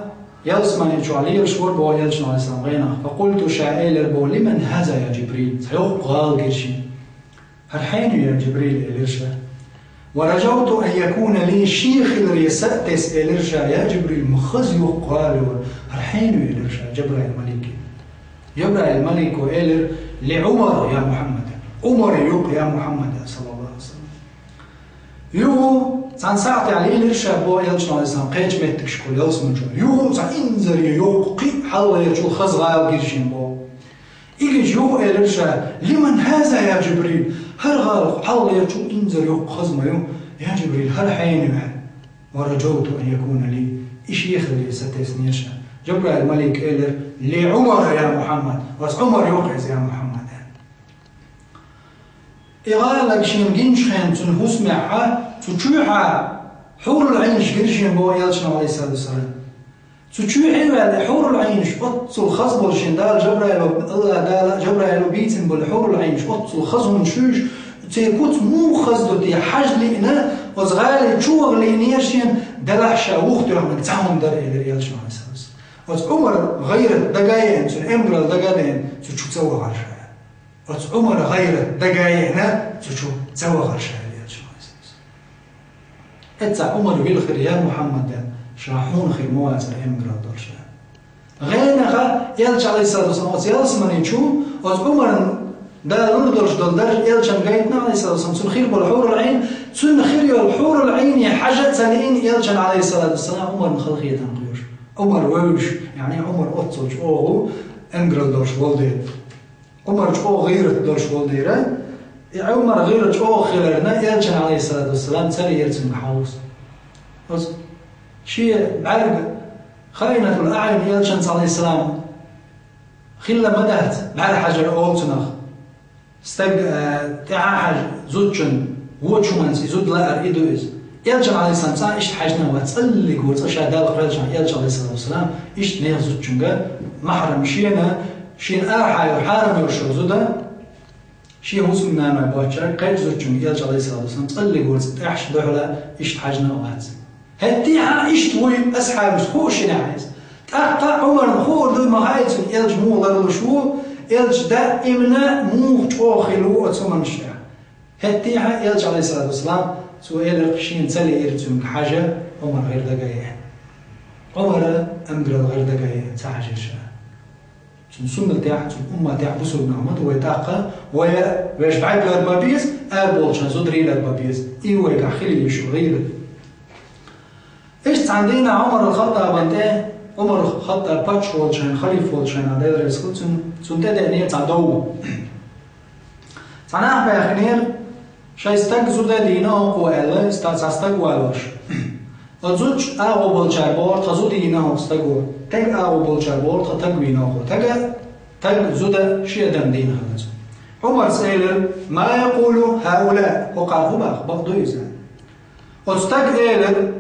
ялсамани чохь лелаш вара боху Элчано, Ӏалайхиссалам, гӀенах. Фа къулту, ша элира боху: «Лиман хаза, я Джибрил?» Цхьа йоккха гӀала гира шена. «ХӀара хьенан ю, я Джибрил?» — элира ша. «Ва раджавту ан якуна ли», шен хиларе са а тесна, элира ша: «Я Джибрил, ма хаза йоккха гӀала ю хӀара, хьенан ю?» — элира ша, Джабраил малике. Джабраил малико элира: «Ли Ӏумар, я Мухьаммад». Ӏумар ю-кх, я Мухьаммад, саллаллаху Ӏалайхи ва саллам. Юха цхьана сахьтехь лелира ша боху Элчано, Ӏалайхиссалам, кхечу меттигашкахула ялсамани чохь. Юха цхьа инзаре йоккха, кхин а хьалхалерчул хаза гӀала гира шена боху. И гича юха элира ша: «Лиман хаза, я Джибрил?» ХӀара гӀала хьалхалерчул инзаре йоккха хаза ма ю, я Джибрил, хӀара хьенан ю хӀара? «Ва раджавту ан якуна ли». И шен хиларе са теснера ша. Джабраил малик элира: «Ли Ӏумар, я Мухьаммад». Ас Ӏумар ю-кх иза, я Мухьаммад, аьлла. И гӀала шена гиначу хенахь цуьнан хӀусамехь, цу чуьйхьа хьурул Ӏийнаш гира шена боху Элчано, Ӏалайхиссалату вассалам. Цу чу хьеваьлла хьурул Ӏийнаш, оццул хаза болу шен Дала Жабраило, Аллах Дала Жабраило бийцина болу хьурул Ӏийнаш, оццул хаза хӀума шуьйш, церан куц муха хаза ду те хьажа лиъна, оцу гӀали чу ваха лиънера шена, делахь ша вухтоьхнарг цхьа хӀума дара, элира элчано, Ӏалайхиссалату вассалам. Оцу Ӏумар гӀайрат дага а еана, цуьнан эмгарал дага а деана, цу чу ца вахара ша. Оцу Ӏумар гӀайрат дага а еана, цу чу ца вахара ша, элира элчано, Ӏалайхиссалату вассалам. Эцца Ӏумар вилхира, я Мухьаммад, ша хьуна хир ма вацара эмгарал долуш. ГӀенаха элча, Ӏалайхиссалату вассалам, оцу ялсамани чу, оцу Ӏумарна Дала лур долуш долу дарж элчан гайтина, Ӏалайхиссалату вассалам, цунна хир болу хьурул Ӏийн, цунна хир йолу хьурул Ӏийне хьажа а ца лиъна элчан, Ӏалайхиссалату вассалам, Ӏумарна халахетам кхоьруш. Ӏумар вевзаш, яъни Ӏумар оццул чӀогӀа эмгарал долуш волу дела. Ӏумар чӀогӀа гӀийрат долуш волу дела, и Ӏумар гӀийрат чӀогӀа хиларна, элчан, Ӏалайхиссалату вассалам, ца лиира цуьнга хьовса. Оцу шен бӀаьрга хаинатул аӀюн элчанца, Ӏалайхиссалам, хилла ма дац, бӀаьрхьажар олу цунах. Стаг, э, тӀаьхьа а хьажа, зудчун вочу хӀуманца и зуда лаар и ду иза. Элчан, Ӏалайхиссалам, цкъа иштта хьаьжна вац, цӀаллиг ву цкъа ша Далла хьоьллачхьана, элча, Ӏалайхиссалату вассалам, иштта нехан зудчуьнга махьрам шена, шена арахьа йолу хьарам йолуш йолу зуда, шен хӀусамнаной боцчара кхечу зудчуьнга элча, Ӏалайхиссалату вассалам, цӀаллиг ву цкъа тӀаьхьа дуьхьала иштта хьаьжна а вац. ХӀеттехьа иштта вуй асхьабаш хууш шинехь иза. ТӀаккха Ӏумарна хуур дуй ма хаьа цунна, элча муха ларлуш ву, элча даимна муха чӀогӀа хилла ву оцу хӀуманаш тӀехь. ХӀеттехьа элча, Ӏалайхиссалату вассалам, цо элира шена ца лиира цуьнга хьажа, Ӏумар гӀайрат дага а еана. Ӏумара амгарал гӀайрат дага а еана, ца хьажира ша. Цуьнан суннатехь, цуьнан умматехь бусулба нах ма ду вай тӀаккха, вай вешан бӀаьрг лар бан беза, арабовлучарна зударий лар бан беза. И вайгахь хила йиш йолу гӀийрат. Иштта цхьана дийнахь Ӏумар ал-Хаттабан тӀе, Ӏумар Хаттаб паччахь волчу хенахь, халифа волчу хенахь, Дела реза хуьлда цунна, цунна тӀедеънера цхьа дов. Цхьа нах баьхкинера, шайн стаг зуда дийна хӀокхо аьлла, ста-, цхьа стаг валош. Оцу зудчу агӀо болчара бохура, тхан зуда йийна хӀокху стаго. Тайпа агӀо болчара бохура, тхан таг вийна хӀокхо. Тага, таг, зуда ши адам дийна хилла цо. Ӏумарс элира: «Ма якъулу хӀаулаъ?» ХӀокхара хӀун боху, бакъ ду иза? Оцу стага элира: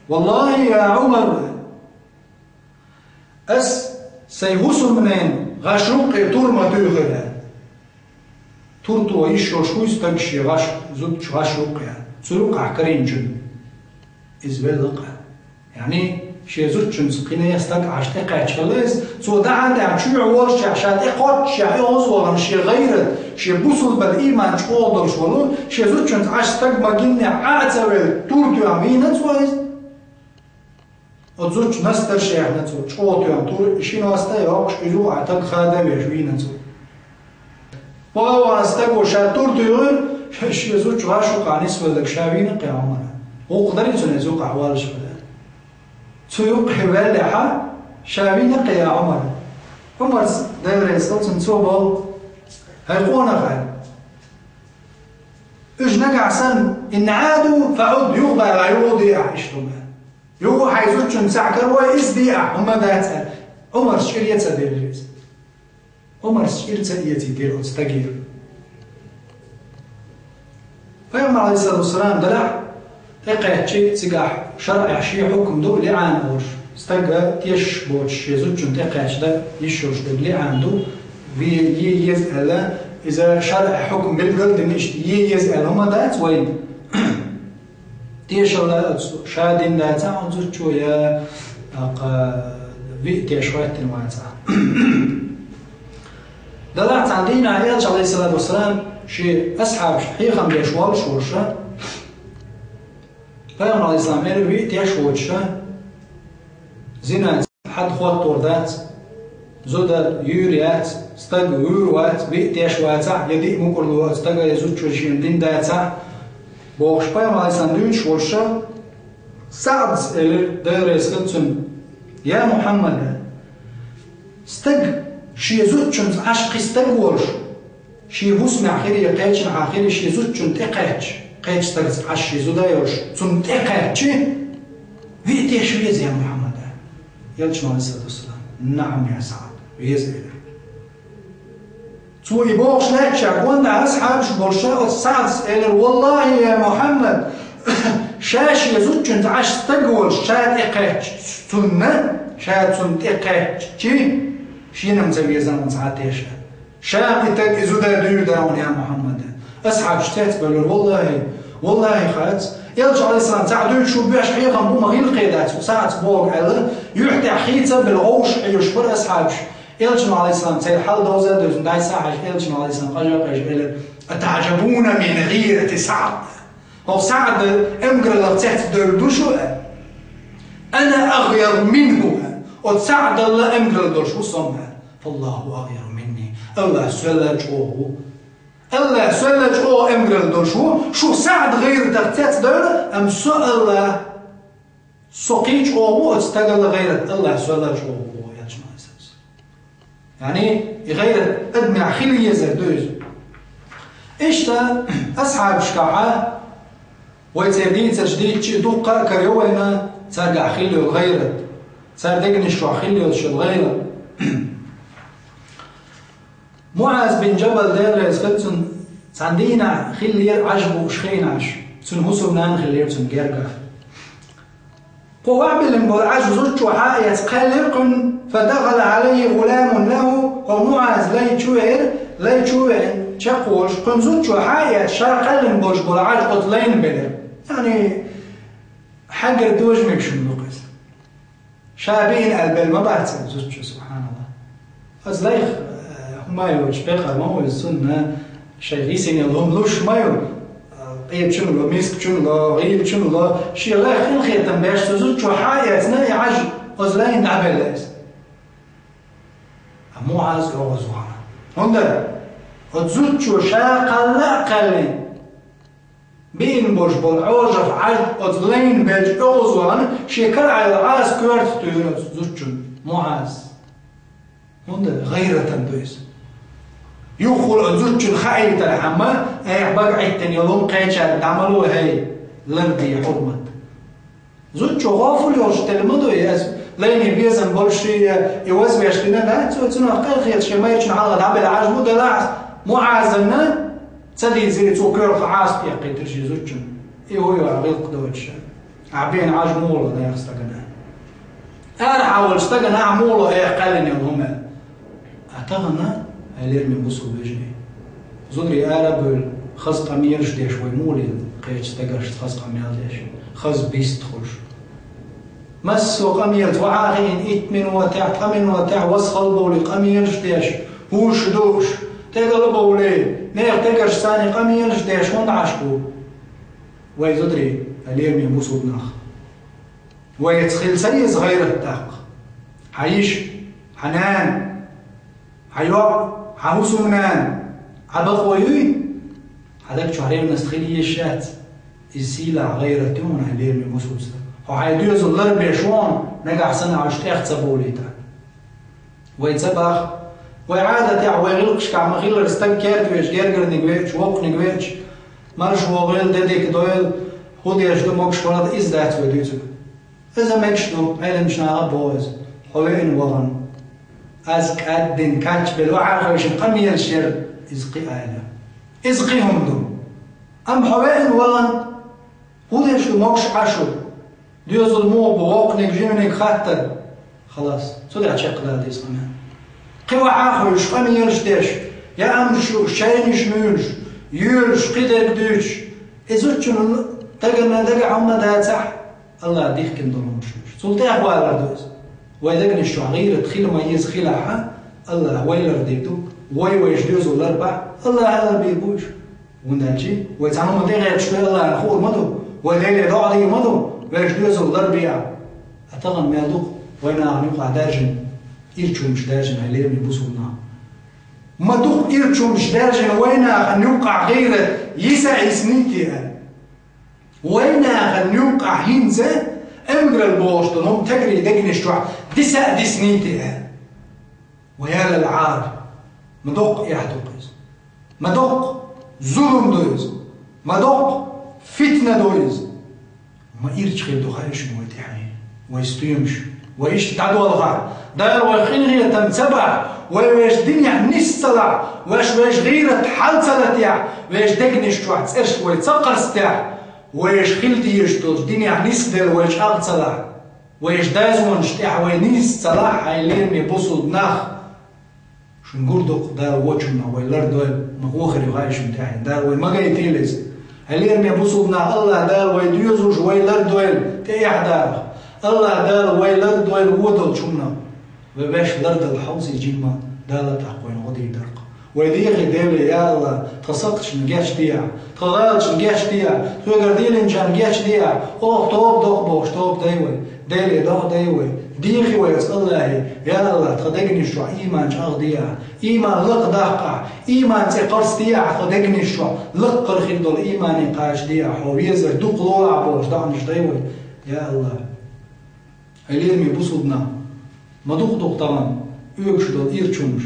«Валлахи, я Ӏумар, ас сайн хӀусамненан гӀаш юккъе тур ма туьйхира». Тур тухуш йиш йолуш вуй стаг шен гӀаш, зудчун гӀаш юккъе. Цу юккъехь карийначунна. Иза велла-кх. Яъни, шен зудчуьнца кхин а стаг Ӏаш тӀекхаьчча хилла иза, цо дахьан тӀехь чоьхьа волушшехь, ша тӀекхоччушшехь, и хӀоза вахана шен гӀайрат, шен бусулба ийман чӀогӀа долуш волу, шен зудчуьнца Ӏаш стаг ма гиннехь, Ӏа а ца велла, тур тоьхна вийна цо иза. Оцу зудчун настарш а яьхна цо, чӀогӀа тоьхна тур, и ши ност а йоккхуш, иза юкъахь таг хада а веш вийна цо. Ваха-ваха стаго ша тур туьйхира, шен зудчун гӀаш юккъехь нисвелларг ша вийна-кх, я Ӏумар. ГӀуллакх дарий цуьнан иза юккъехь валлалц? Цу юккъехь ваьллехь, ша вийна-кх, я Ӏумар. Ӏумарс, Дела реза хуьлда цунна, цо боху: «ХӀай къонах, уьш нагахь санна, ин Ӏаду, фаӀуд, юха бала, юха де ахь иштта хӀума. Юха хьайн зудчуьнца каравой, иза де ахь, хӀума дац», — аьлла. Ӏумарс чӀир а ца делира иза. Ӏумарс чӀир ца эцийтира оцу стагера. Пайхамар, Ӏалайхиссалату вассалам, делахь, тӀекхаьчча цигахь шарӀехь шен хьукам ду, лиӀан олуш. Стага тешаш боцуш шен зудчунна тӀекхаьчна йиш йолуш дерг лиӀан ду, ве-, е еза аьлла, иза шарӀехь хьукам билгал а дина, иштта е еза аьлла хӀума дац вайна. Тешалла оцу ша дина дацахь оцу зудчо, я, тӀаккха, виъ теш хӀоьттина вацахь. Делахь цхьана дийнахь элча, Ӏалайхиссалату вассалам, шен асхьабашна хьехам беш волуш волуша, Пайхамар, Ӏалайхиссалам, элира: «Виъ теш воцуша, зина хьад хӀоттор дац, зуда юьйр яц, стаг вуьйр вац, виъ теш вацахь, я диъ мукӀарло оцу стага, я зудчо шена дина дацахь», — бохуш, Пайхамар, Ӏалайхиссалам, дуьйцуш волуша, СаӀдас элира, Дела реза хуьлда цунна: «Я Мухьаммад, стаг шен зудчуьнца Ӏаш кхин стаг волуш, шен хӀусамехь хир я кхечанхьа хир я, шен зудчунна тӀекхаьчча, кхечу стагца Ӏаш шен зуда йолуш, цунна тӀекхаьчча, виъ теш веза, я Мухьаммад?» Элчано, Ӏалайхиссалату вассалам: «НаӀам, я СаӀд, веза», — элира. Цо и бохуш лаьттача, гондӀа асхьабаш болуша, оцу СаӀдас элира: «Валлахи, я Мухьаммад, ша шен зудчуьнца Ӏаш стаг волуш, ша тӀекхаьчча, цунна Ша цунна тӀекхаьччи, шена-м ца веза хьуна цхьа а теш. Ша-м и таг, и зуда дуьйр дара хьуна, я Мухьаммад. Асхьабаш цецбелира: «ВаллахӀи, валлахӀи, хац. Элча, Ӏалайхиссалам, цхьа дуьйцуш ву, беш хьехам бу, ма хила кхетац, сахьаца боху», — аьлла, юьхь тӀехь хийца а белла, гӀовш Ӏуьйш бара асхьабаш. Элчано, Ӏалайхиссалам, церан хьал довза а девзина, дӀасахьаьжча, Элчано, Ӏалайхиссалам, къажа а къежа элира: «أتعجبون من غيرة سعد؟» ХӀокху СаӀда эмгараллах цецдевлла ду шу, аьлла. «أنا أغير منه», аьлла. Оцу СаӀдалла эмгаралла долуш ву со-м, аьлла. «فالله أغير مني». АллахӀ соьлла чӀогӀа ву. АллахӀ соьлла чӀогӀа эмгаралла долуш ву. Шу СаӀд гӀайратах цецдевлла, амма со, АллахӀ, со кхин чӀогӀа ву оцу стагалла гӀайрат, АллахӀ соьлла чӀогӀа ву, боху Элчано, Ӏалайхиссалам. Яъни, и гӀайрат адамехь хила езар ду иза. Иштта асхьабашкахьа вай церан дийцарш дийцча, дуккха а карайо вайна цаьргахь хилла йолу гӀайрат, церан дегнаш чохь хилла йолуш йолу гӀайрат. МуӀаз бин Джабал, Дела реза хила цунна, цхьана дийнахь хиллера Ӏаж бууш хиъна Ӏаж, цуьнан хӀусамнана хиллера цуьнан гергахь. Кху ваьхьабиллина болу Ӏаж зудчо схьа а эцна кхаьллира кхуьнан, فدخل عليه غلام له, хӀокху МуӀазан лай чу веара, лай чу а веана чекхволуш, кхуьнан зудчо схьа а эцна, ша кхаьллина болуш болу Ӏаж оцу лайна белира. Яъни, хьаьнгара дожа мегаш хӀума ду-кх иза. Ша биъна аьлла белла ма бац иза зудчо, субхьаналлахӀ. Аса лайх, э, хӀума йолчу пекъар ма ву иза, цунна шайн йисина йолу хӀума луш ма ю. Э, къечун ло, мискачун ло, гӀийлачун ло, шен лайх къинхетам беш цу зудчо схьа а эцна, и Ӏаж оцу лайна дӀабелла иза. Амма МуӀаз оьгӀаз вахана. ХӀунда? Оцу зудчо ша кхалла а кхаьллина, биъна болуш болу Ӏожах Ӏаж оцу лайна белча оьгӀаз вахана, шен карахь йолу Ӏаса коьртах туьйхира оцу зудчунна МуӀаз. ХӀунда? ГӀайратан ду иза. Юххехула оцу зудчунна хаийтархьама, айхьа бага Ӏиттина йолу хӀума кхечаьрга дӀа ма ло, хӀей, ларде хьурмат. Зудчо гӀофал йолуш делла ма ду и, аса лайне безам болуш и, и вазвеш дина дац, цо цунах къахеташ, шен майрачун хьалха дӀабелла Ӏаж бу, делахь МуӀазана ца дийзира, цо коьртах Ӏаса тӀекхийтира шен зудчунна. И хӀун ю ахь гӀиллакх доцуш? Ахь бен Ӏаж муха ло нехан стагана? Арахьа волчу стагана ахь муха ло айхьа кхаьллина йолу хӀума? Ткъа тахана, хьайн лераме бусулба вежарий, зударий ара а бевлла, хаза къамелаш деш вай муха лелла, кхечу стагаршца хаза къамел деш, хаза бист хуьлуш? Массо а къамелаца, охьа а хиъна, итт минотехь, ткъа минотехь васхалла бовлий къамелаш деш, хӀуш дууш, тӀегала а бовлий, нехан стагаршца къамелаш деш хӀунда Ӏаш бу? Вай зударий, хьайн лераме бусулба нах, вайца хила ца еза гӀайрат тӀаккха? Хьан йиша, хьан нана, хьан йоӀ, хьан хӀусамнана, хьан бакъо юй? Хьан даг чохь ревность хила езаш яц? Иза сийлахь гӀайрат ю хьуна, хьайн лераме бусулба стаг. Хьо хьайн доьзал ларбеш ву хьуна, нагахь санна уьш тӀех ца бовлийта. Вай ца боху. Вай Ӏадатехь, вай гӀиллакхашкахь ма-хиллара, стаг керта веача, гергарниг веача, воккханиг веача, марша вогӀийла, де дика дойла, хӀун деш ду, могуш вала, иза дац вай дуьйцург. Иза мегаш ду, Ӏеламчу наха а боху иза. Хьо веана вахана, аса кӀаддина кхаччалц охьа а хевшина къамелаш яра, иза кхин а ала. Иза кхин хӀума ду. Амма хьо веана вахана, хӀун деш ду, могуш Ӏаш ву? Доьзал муха бу, воккханиг, жиманиг хаттар? Халас, цу тӀехь чекхдала деза къамел. Кхин охьа а хевшина къамелаш деш, яамаш юуш, чайнаш муьйлуш, йоьлуш, кхидерг дуьйцуш, и зудчунна дагана дагахь хӀумма дацахь, АллахӀа дихкина долу хӀуманаш ду уьш. Цул тӀаьхьа валар ду иза. Вай дегнаш чохь гӀийрат хила ма-еза хилахь, АллахӀа вай лардийр ду, вай вайша доьзал ларбахь, АллахӀа ларбийр бу уьш. ХӀунда аьлча вай цхьана хӀуманна тӀехӀоьттуш ду АллахӀана хуур ма ду, вай Деле доӀа дийр ма ду, вайша доьзал ларбе а. Ткъа тахана мел ду-кх вай нахана юкъахь даьржина, ирча хӀуманаш даьржина, хьайн лераме бусулба нах. Ма ду-кх ирча хӀуманаш даьржина вай нахана юкъахь гӀийрат йиса а йиснийта аьлла. Вай нахана юкъахь хӀинца эмгаралла бохуш долу хӀума стагарийн дегнаш чохь диса а диснийта аьлла. Ва я лал Ӏар, ма доккха эхь ду-кх иза. Ма доккха зулам ду иза. Ма доккха фитна ду иза. Ма ирча хир ду хаьий шуна вай тӀаьхье, вай стоьмаш, вай иштта дӀадолхахь, Дала вайх къинхетам ца бахь, вай вешан динехь нис ца лахь, вайша вешан гӀийрат хьал ца латахь, вешан дегнаш чохь цӀераш вай ца кхарстахь, вайша хила дезаш долчу динехь нисделла вай чӀагӀ ца лахь. Вайша дазонаш тӀехь вай нийса ца лахь, хьай лераме бусулба нах, шун гур дукха Дала вочунна вай лардойла, ма вохар ю хьай шун тӀехь. Дала вай ма гайтийла иза. Хьай лераме бусулба нах, Аллах Дала вай доьзуш, вай лардойла, тӀе эхь дарах. Аллах Дала вай лардойла водалчунна. Вай ваьш лардала хьовсий жимма, Дала тӀаккха вайна гӀо дийр дар-кх. Вай дехий, Деле, я Аллах, тха сакхташна гечдехьа, тха гӀалаташна гечдехьа, тхоьгара дийлинчарна гечдехьа, оха тоба доху бохуш тоба дай вай. Деле, догӀа дай вай. Дехий вай оцу Аллахе, я Аллах, тха дегнаш чохь ийман чӀагӀдехьа, ийман лакхадаккхахьа, ийман цӀе кхарцдехьа тха дегнаш чохь, лакхара хир долу иймане кхачадехьа, хьо везар дукха лолахь бохуш доӀанаш дай вай, я Аллах. Хьай лераме бусулба нах, ма дукха-дукха тахана оьгуш долу ирчунаш,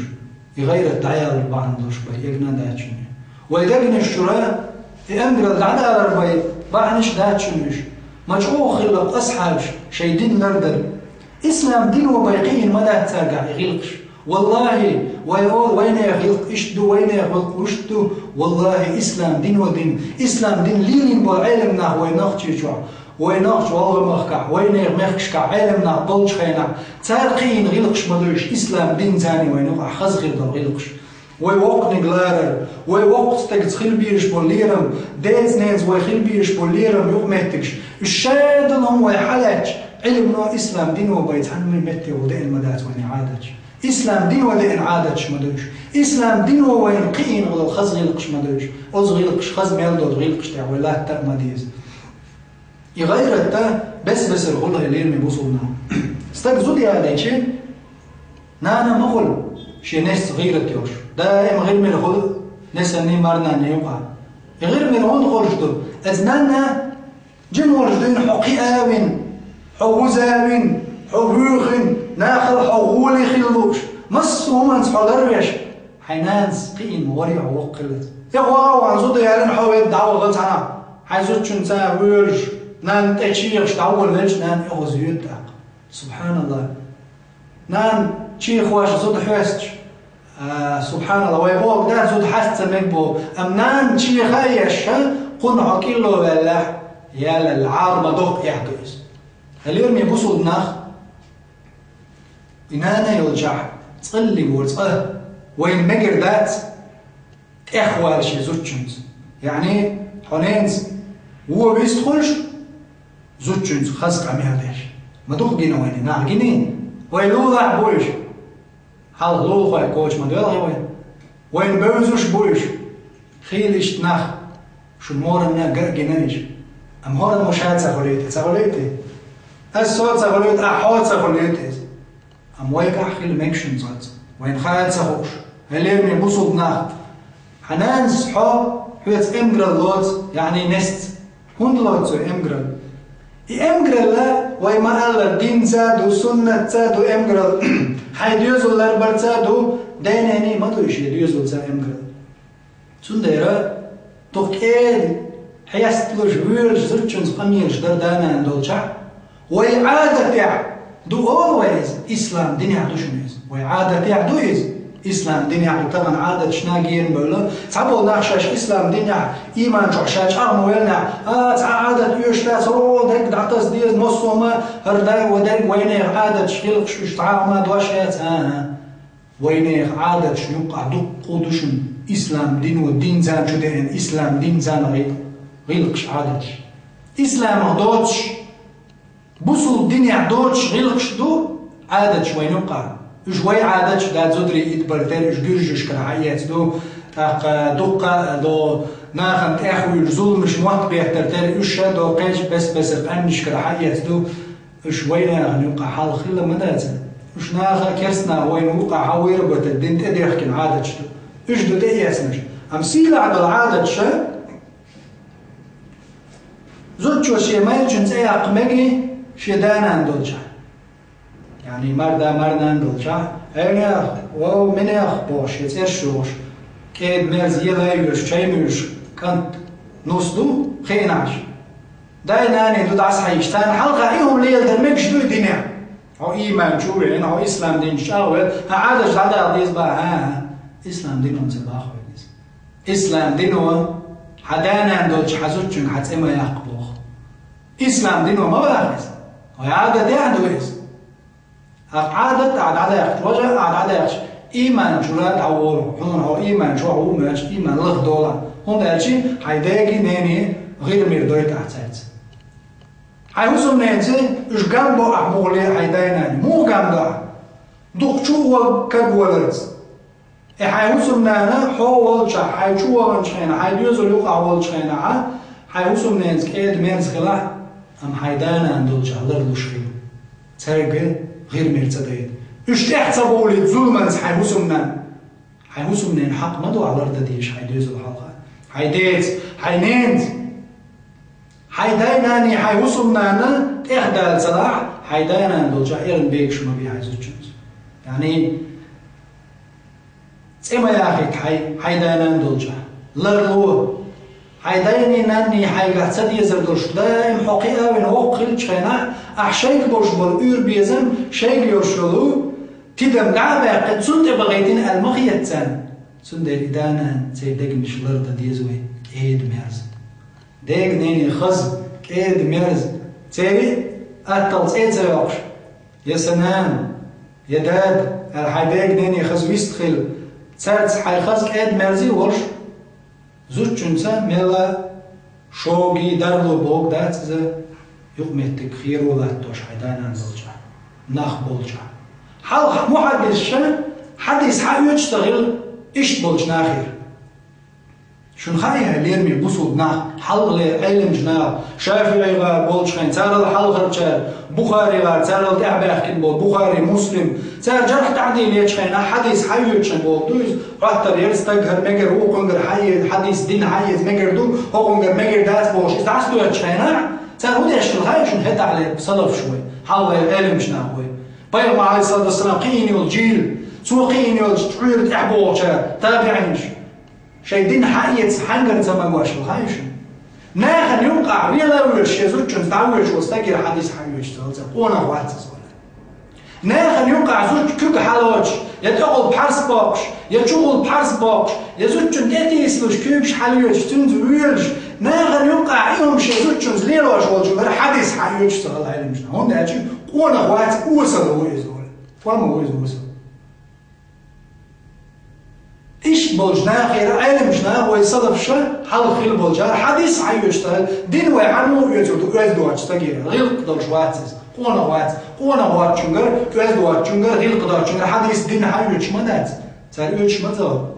и гӀайрат дӀаялар бахьана долуш бай, эгна дац шуна. Вай дегнаш чуьра и амгарал дӀадалар бай, бахьанаш дац шуна уьш. Ма чӀогӀа хилла асхьабаш шайн дин лардар. Ислам дино бай кхиийна ма дац цаьргахь и гӀиллакхаш. Валлахи, вай о, вайнехан гӀиллакх иштта ду, вайнехан гӀиллакх иштта ду. Валлахи, ислам дино дина, ислам дин лелийна болу Ӏелам нах вай нохчий чохь, вай нохча гӀалгӀа махкахь, вайнехан мехкашкахь Ӏелам нах болчу хенахь, цара кхиийна гӀиллакхаш ма ду уьш, ислам дин царний вайна юкъахь хаза хир долу гӀиллакхаш. Вай воккханиг ларар, вай воккхачу стегца хила безаш болу лерам, деца-ненаца вай хила безаш болу лерам, юкъаметтигаш, уьш шадолу хӀума вай хьалаьцча, Ӏилмано, ислам дино бай цхьанна метте ву деана ма дац вайна Ӏадаташ. Ислам дино деана Ӏадаташ ма ду уьш. Ислам дино вайна кхиийна гӀо хаза гӀиллакхаш ма ду уьш. Оцу гӀиллакхаш хаза мел долу гӀиллакхаш тӀехь вай латта а ма деза. И гӀайрат а бес-бесара хуьлу, хьай лераме бусулба нах. Стаг зуда ялийча, нана ма хуьлу шен несца гӀийрат йолуш. Даим гӀирмира хуьлу несанний, марнанний юкъахь. И гӀирмира хӀунда хуьлуш ду? Оцу нанна жима волуш дуьйна хьо кхиа а вина, хьо вуза а вина, хьо вуьйхина, нахала хьо гӀоле хила лууш, массо а хӀуманца хьо ларвеш, хьайн нанас кхиийна варе хьо воккха хиларца. ТӀе вогӀу ван зуда ялина, хьо вен дӀаваха цхьана, хьайн зудчуьнца воьлуш, нанна тӀе чехаш дӀаволавелча, нана оьгӀаз йоьду тӀаккха. Субханалла. Нана чехош зуда хьоьстуш, а, субханалла, вай боху дан зуда хьаста ца мега боху. Амма нана чеха а еш, кхунна хьо кӀилло ваьллехь, ялалла, Ӏар ма доккху эхь ду иза. Хьай лераме бусулба нах, и нана йолчохь цкъа а лига ву цкъа, вайна мегар дац тӀехвала шен зудчуьнца. Яъни, хьо ненца вон вистхуьлуш, зудчуьнца хаза къамел деш. Ма дукха гина вайна, нах гиний? Вай лулахь бу уьш. Хьалха лулахой коча ма доьлхий вай. Вайна бевзаш бу уьш. Хийла иштта нах, шун моранна ган а гина уьш. Амма хӀоранна ма ша ца хуьлуьйту, ца хуьлуьйту? Ас со ца хуьлуьйту, ахь хьо ца хуьлуьйту иза. Амма вайгахь хила мега шуна цкъаца, вайна хаа ца хууш. Хьай лераме бусулба нах, хьан нанас хьо хьоьца эмгарал лоцу, яъни несца. ХӀунда лоцу цо эмгарал? И эмгаралла вай ма-аллара динца а ду, суннатца а ду эмгарал, хьайн доьзал ларбарца а ду, дай-нений ма ду и шен доьзалца эмгарал. Цундела дукха кӀеда хьесталуш, воьлуш зудчуьнца къамелаш дара да-нана долчохь, вай Ӏадатехь ду олу вай иза, ислам динехь ду шуна иза. Вай Ӏадатехь ду иза, ислам динехь ду. Тахана Ӏадаташна гена бевлла, цхьаболу нах шаьш ислам динехь, ийман чохь ша чӀагӀ ма веллинехь, а, цхьа Ӏадат оьшуш дац, о, дерг дӀатаса деза, массо а ма, хӀара дай ва дерг вайнехан Ӏадаташ, гӀиллакхаш уьш цхьа а ма дош яц, а, а. Вайнехан Ӏадаташна юккъахь дуккха а ду шуна ислам дино, динца чу деана, ислам динца гӀил-, гӀиллакхаш, Ӏадаташ. Исламах доцуш, бусулба динехь доцуш гӀиллакхаш ду Ӏадаташ вайна юккъахь. Уьш вай Ӏадаташ дац, зударий идбар тера уьш гуьржашкара хьаэца ду, тӀаккха дуккха а до нахана тӀехь вуьйлуш, зуламаш мотт беттар тера уьш ша до кхечу бес-бесара къаьмнашкара хьаэца ду. Уьш вай нахана юккъахь хьалха хилла ма дац. Уьш наха а, керста наха вайна юккъахь хьан вайра батара дин тӀедехкина Ӏадаташ ду. Уьш ду тӀеэцнарш. Амма сийлахь долу Ӏадаташ, зудчо шен майрачун цӀе яккха мегий шен да-нана долчохь. Яъни марда, марнана долчохь, «Эйнех, вов, минех», – бохуш, шен цӀераш йохуш, кӀеда-мерза елай а йоьш, чай муьйлуш кӀант, нус ду хиъна Ӏаш. Дай-наний ду дӀасахьийча, царна хьалха и хӀума леладар мегаш дуй динехь? Хьо ийман чу а веана, хьо ислам дин чу чӀагӀвелла, хьан Ӏадаташ дӀадала деза бах, хӀан-хӀа, ислам дино ца бахийта иза. Ислам дино хьан да-нана долчу хьан зудчуьнга хьан цӀе ма яккха боху. Ислам дино ма баха иза. Хьо Ӏадатехь ду иза. Ахь Ӏадат ахь дӀадаьккхича, важа ахь дӀадаьккхича, ийман чура дӀаволу, хьуна хьо ийман чохь ву моьттуш, ийман лахдолахь. ХӀунда аьлча хьайн дега а, ненан а гӀирмира дойту ахь цаьрца. Хьайн хӀусамненца уьш гам бо ахь муха ле хьайн дай-наной? Муха гам до ахь? Дукха чу а волу каг валарца. И хьайн хӀусамнана хьо волчохь, хьайн чу ваханчу хенахь, хьайн доьзал юкъахь волчу хенахь, хьайн хӀусамненца кӀеда-мерза хилахь, амма хьайн да-нана долчохь ларлуш хила. Цаьрга гӀирмира ца дайта. Уьш тӀаьхьа ца бовлийта зуламанца хьайн хӀусамнанна. Хьайн хӀусамненан хьакъ ма ду ахь лардан дезаш хьайн доьзал хьалха, хьайн деца, хьайн ненца. Хьайн дай-наний, хьайн хӀусамнана тӀехдала ца лахь, хьайн да-нана долчохь эрна бегаш ма бе хьайн зудчуьнца. Яъни, цӀе ма яхийта хьайн, хьайн дай-нана долчохь. Ларло. Хьайн дайний, нанний хьайгахь ца дезар долуш, даим хьо кхиавина воккха хиллачу хенахь, ахь шайга болуш болу уьйр-безам, шайга йолуш йолу тидам дӀа а баьккхина, цунна тӀе бахийтина аьлла ма хета царна. Цундела и да-нана, церан дегнаш лардан деза вай, кӀеда-мерза. Дега-нене хаза, кӀеда-мерза, церан атталла цӀе а ца йоккхуш, я сан нана, я дада аьлла, хьайн дега-нене хаза вист хила, цаьрца хьайн хаза кӀеда-мерза а волуш, зудчуьнца мелла шогий, дарло бохург дац иза, юкъаметтиг херо латтош хьайн да-нана долчохь, нах болчохь. Хьалха мухьаддисша хьадис схьаоьцуш ца хилла иштта болчу нахера. Шуна хаьий, хьайн лераме бусулба нах, хьалхалера Ӏеламчу наха, ШафиӀи гӀар болчу хенахь, царал хьалхарчара, Бухари гӀар, царал тӀаьхьабаьхкина болу Бухари, Муслим, цара жархь, таъдил ечу хенахь хьадис схьаоьцуш болу ду иза, хӀоттор яра стаг, хӀара мегар ву, кхуьнгара хьаэца, хьадис дина хьаэца мегар ду, хӀокхуьнгара мегар дац бохуш, иза дӀасадоьттучу хенахь, цара хӀун деш хилла хаьий шуна хӀетахь лерчу салафаш вай, хьалхалера Ӏеламчу нах вай? Пайхамар, Ӏалайхиссалату вассалам, кхиийна йолу жил, цо кхиийна йолчу чкъуьра тӀаьхьа богӀучара, табиӀинаш. Шайн дин хьаэца хьаьнгара ца магош хилла хаьий шуна? Нахана юккъахь вела а воьдуш, шен зудчуьнца дӀа а воьдуш волу стагера хьадис схьаоьцуш ца хилла, цхьа къонах вац иза вала. Нахана юккъахь зудчун куьг хьалоцуш, я тӀехула пхьарс боккхуш, я чухула пхьарс боккхуш, я зудчун тӀетийсалуш куьйгаш хьалоьцуш, цуьнца воьлуш, нахана юккъахь и хӀума шен зудчуьнца лелош волчуьнгара хьадис схьаоьцуш ца хилла Ӏеламчу наха. ХӀунда аьлча къонах вац, осала ву иза вала. Форма ву иза осала. Иштта болчу нахера, Ӏеламчу наха, вай салафаша хьалха хилла болчара, хьадис схьаоьцуш ца хилла, дин вай хьан муха оьцур ду оьзда воцчу стагера? ГӀиллакх долуш вац иза, къонах вац. Къонах воцчуьнгара, оьзда воцчуьнгара, гӀиллакх доцчуьнгара хьадис дин схьаоьцуш ма дац. Цара оьцуш ма ца хилла.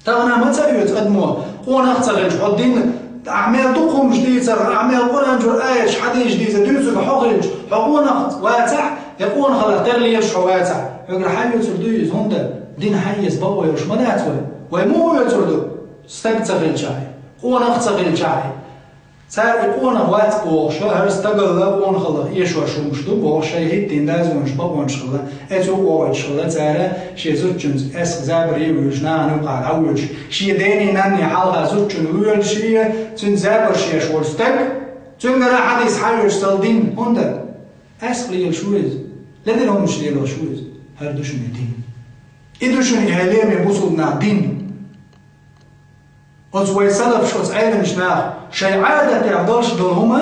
Тахана ма ца оьцу адамо, къонах а ца хилча, хьо дин, ахь мел дукха хӀуманаш дийцарх, ахь мел Къуръан чуьра аяташ, хьадисаш дийцар дуьйцург хьо хилча, хьо къонах вацахь, я къонахаллах тера лелаш хьо вацахь, хьоьгара хьан оьцур ду иза? ХӀунда дин хьаэца бакъо йолуш ма дац вай. Вай муха оьцур ду? Стаг ца хилчахьа, къонах ца хилчахьа. Цара и къонах вац бохуш, хӀара стагалла къонахаллах эшош хӀуманаш ду бохуш, шайн хӀиттийна дозанаш, бакъонаш хилла, эцу а вогӀуьйтуш хилла, цара шен зудчуьнца эсха забаре а вуьйлуш, нахана юкъахь дӀавоьдуш, шен дений, нанний хьалха зудчунна воьлуш, шен, цуьнца забарш еш волу стаг, цуьнгара хьадис схьаоьцуш ца хилла дин. ХӀунда? Эсха лелаш ву иза, ледара хӀуманаш лелош ву иза. ХӀара ду шуна и дин. И ду шуна и, хьайн лераме бусулба нах, дин. Оцу вай салафаш, оцу Ӏеламчу наха шайн Ӏадатехь долуш долу хӀума,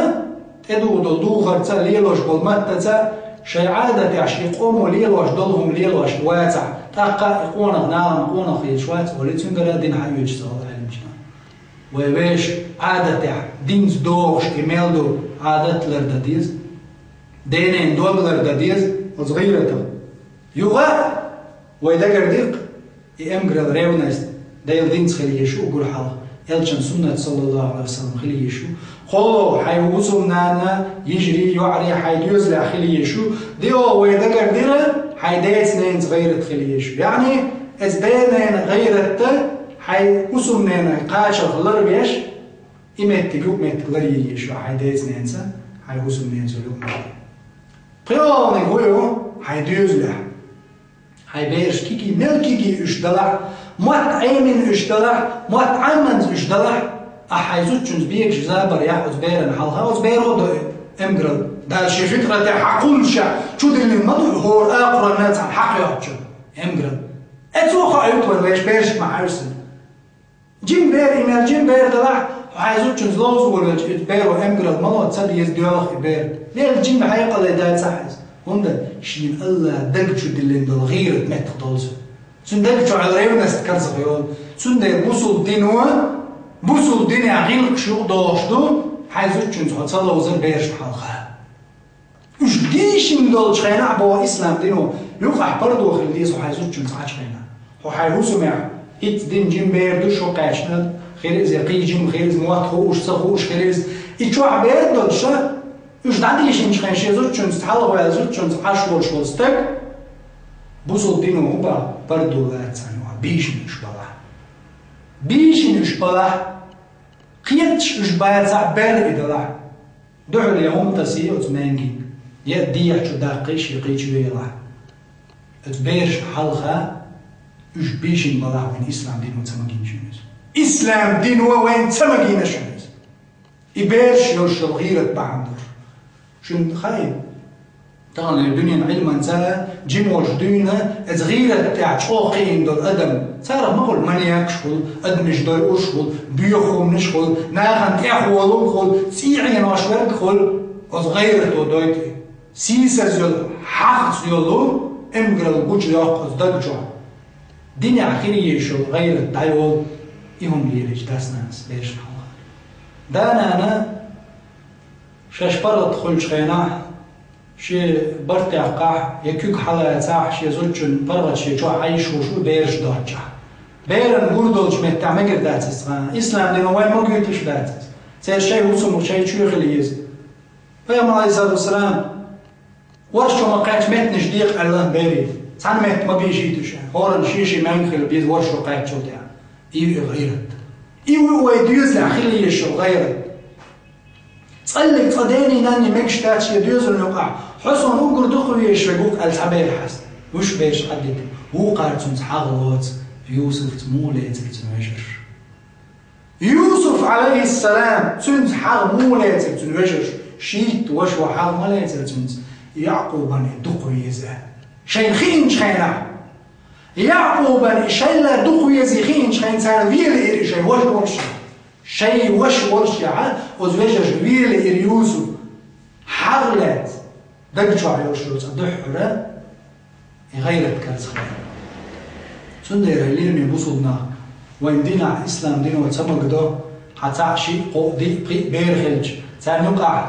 тӀедугӀу долу духарца, лелош болу маттаца, шайн Ӏадатехь шен къомо лелош долу хӀума лелош вацахь, тӀаккха и къонах нахана къонах хеташ вац, олий, цуьнгара дин хьаоьцуш ца хилла Ӏеламчу наха. Вай вешан Ӏадатехь динца догӀуш и мел ду, Ӏадат лардан деза, денен дог лардан деза оцу гӀийратах. Юха а вай дагардиккха, и эмгарал, ревность, Делан динца хила езаш ю уггар хьалха, Элчан суннат, саллаллаху Ӏалайхи ва саллам, хила езаш ю. КхоалгӀа хьайн хӀусамнанна, йижарий, йоӀарий, хьайн доьзалехь хила езаш ю. ДиъолгӀа вай дагардира, хьайн деца-ненаца гӀайрат хила езаш ю. Яъни, эцу ден-ненан гӀайратта хьайн хӀусамненан кхачарх ларвеш, и меттиг юкъаметтиг ларъе езаш ю хьайн деца-ненаца, хьайн хӀусамненацал юкъаметтиг. ПхоьалгӀаниг хӀун ю? Хьайн доьзалехь. Хьайн бераш кегий, мел кегий уьш далахь, мотт Ӏемина уьш далахь, мотт Ӏамманца уьш далахь, ахьа хьайн зудчуьнца бегаш, забар яхь оцу берана хьалха, оцу беро а до эмгарал. Дала шен фитратехь хьан кхуллушехь чудиллина ма ду хӀора акхаранна цхьаьна хьакхайоцучун эмгарал. Эцо а хоуьйту вайн вешан берашка ма хьаьвсина. Жима бер, и мел жима бер далахь, Хьайн зудчуьнца ловза волавелча, и беро эмгарал ма ло, ца деза доьлху и бер. Лелла жима хьекъале дацахь иза. ХӀунда шийна АллахӀа даг чу диллина долу гӀийрат меттах долу цо. Цуьнан даг чохь ревность карзах йолу. Цундела бусулба дино, бусулба динехь гӀиллакхаш юкъадохуш ду, хьайн зудчуьнца хьо ца ловзар берашна хьалха. Уьш бийшина долчу хенахь, боху ислам дино, юкъахь пардо хила деза хьайн зудчуьнца Ӏачу хенахь. Хьо хьайн хӀусамехь, хӀинца дина жима бер ду, шо кхаьчна, хир иза, я кхин жима хир иза, мотт хууш, ца хууш хир иза. И чохь бер а долуш, уьш дӀадийшинчу хенахь шен зудчуьнца, хьалхаваьлла зудчуьнца Ӏаш волуш волу стаг, бусулба дино хӀун боху, пардо лаьцна, бийшина уьш балахь. Бийшина уьш балахь, кхеташ уьш бацахь, бер и далахь. Дуьхьал я хӀума тасий оцу маьнги, я дехьа чу даккхий, шен кхечу велахь. Оцу берашна хьалха уьш бийшина балахь, вайн ислам дино ца магийна шуна иза. Ислам дино вайн ца магийна шуна иза. И бераш йолуш йолу гӀийрат бахьана долуш. Шуна хаий? Тахана дуьненан Ӏилманца жима волуш дуьйна, иза гӀийрат тӀехь чӀогӀа кхиийна долу адам. Царах ма хуьлу маньякаш хуьлу, адамаш дойуш хуьлу, боьха хӀуманаш хуьлу, нахана тӀехволу хуьлу, цӀий Ӏенош верг хуьлу, оцу гӀайрато дойту. Сийсаз йолу, хьахаца йолу эмгарал гучу йоккху оцу даг чохь. Динехь хир езаш йолу гӀайрат дӀайолу, и хӀума лелийча дас-нанас берашна хьалха. Да-нана шаьш паргӀат хуьлучу хенахь, шен барт яккхахь, я куьг хьалацахь, шен зудчун паргӀат шен чохь Ӏайш хууш ву бераш доцчахь. Беран гур долчу меттехь мегар дац иза цкъа а. Ислам дино вайн ма гойтуш дац иза. Церан шайн хӀусамах шайн чоь хила еза. Пайхамар, алейхиссалату вассалам, ворхӀ чу ма кхаьчча меттанаш декъа аьлла берийн. Цхьана метта ма бийшийта уьш. ХӀоранна шен-шен маьнга хила беза ворхӀ чу кхаьччул тӀаьхьа. И ву и гӀайрат. И ву вай доьзалехь хила езаш йолу гӀайрат. ЦӀаллиг цкъа дений-нанний мегаш дац шен доьзална юкъахь, хьо суна уггар дукха везаш верг ву-кх аьлла цхьа бер хьаста. Вуьш бераш Ӏаддита. Вукхара цуьнца хьагӀ лоцу, Юсуфца муха лецира цуьнан вежарш. Юсуф, алейхиссалам, цуьнца хьагӀ муха лецира цуьнан вежарш? Шийтта ваша хьагӀ ма лецира цуьнца, Якъубан и дукха веза. Шайна хиъначу хенахь, Якъубан и шайла дукха везий хиъначу хенахь, цара велаелира и шайн ваша волуш. Шайн ваша волуш яхьа, оцу вежарша велаелира Юсуф. ХьагӀ лаьцна, даг чохь йолуш йолу цкъа дуьххьара, и гӀайрат карзахбаьлла. Цундела, хӀай лераме бусулба нах, вайн динахь, ислам дино ца магадо, хьан цхьаъ, шиъ, кхоъ, диъ, пхиъ бер хилча, царна юкъахь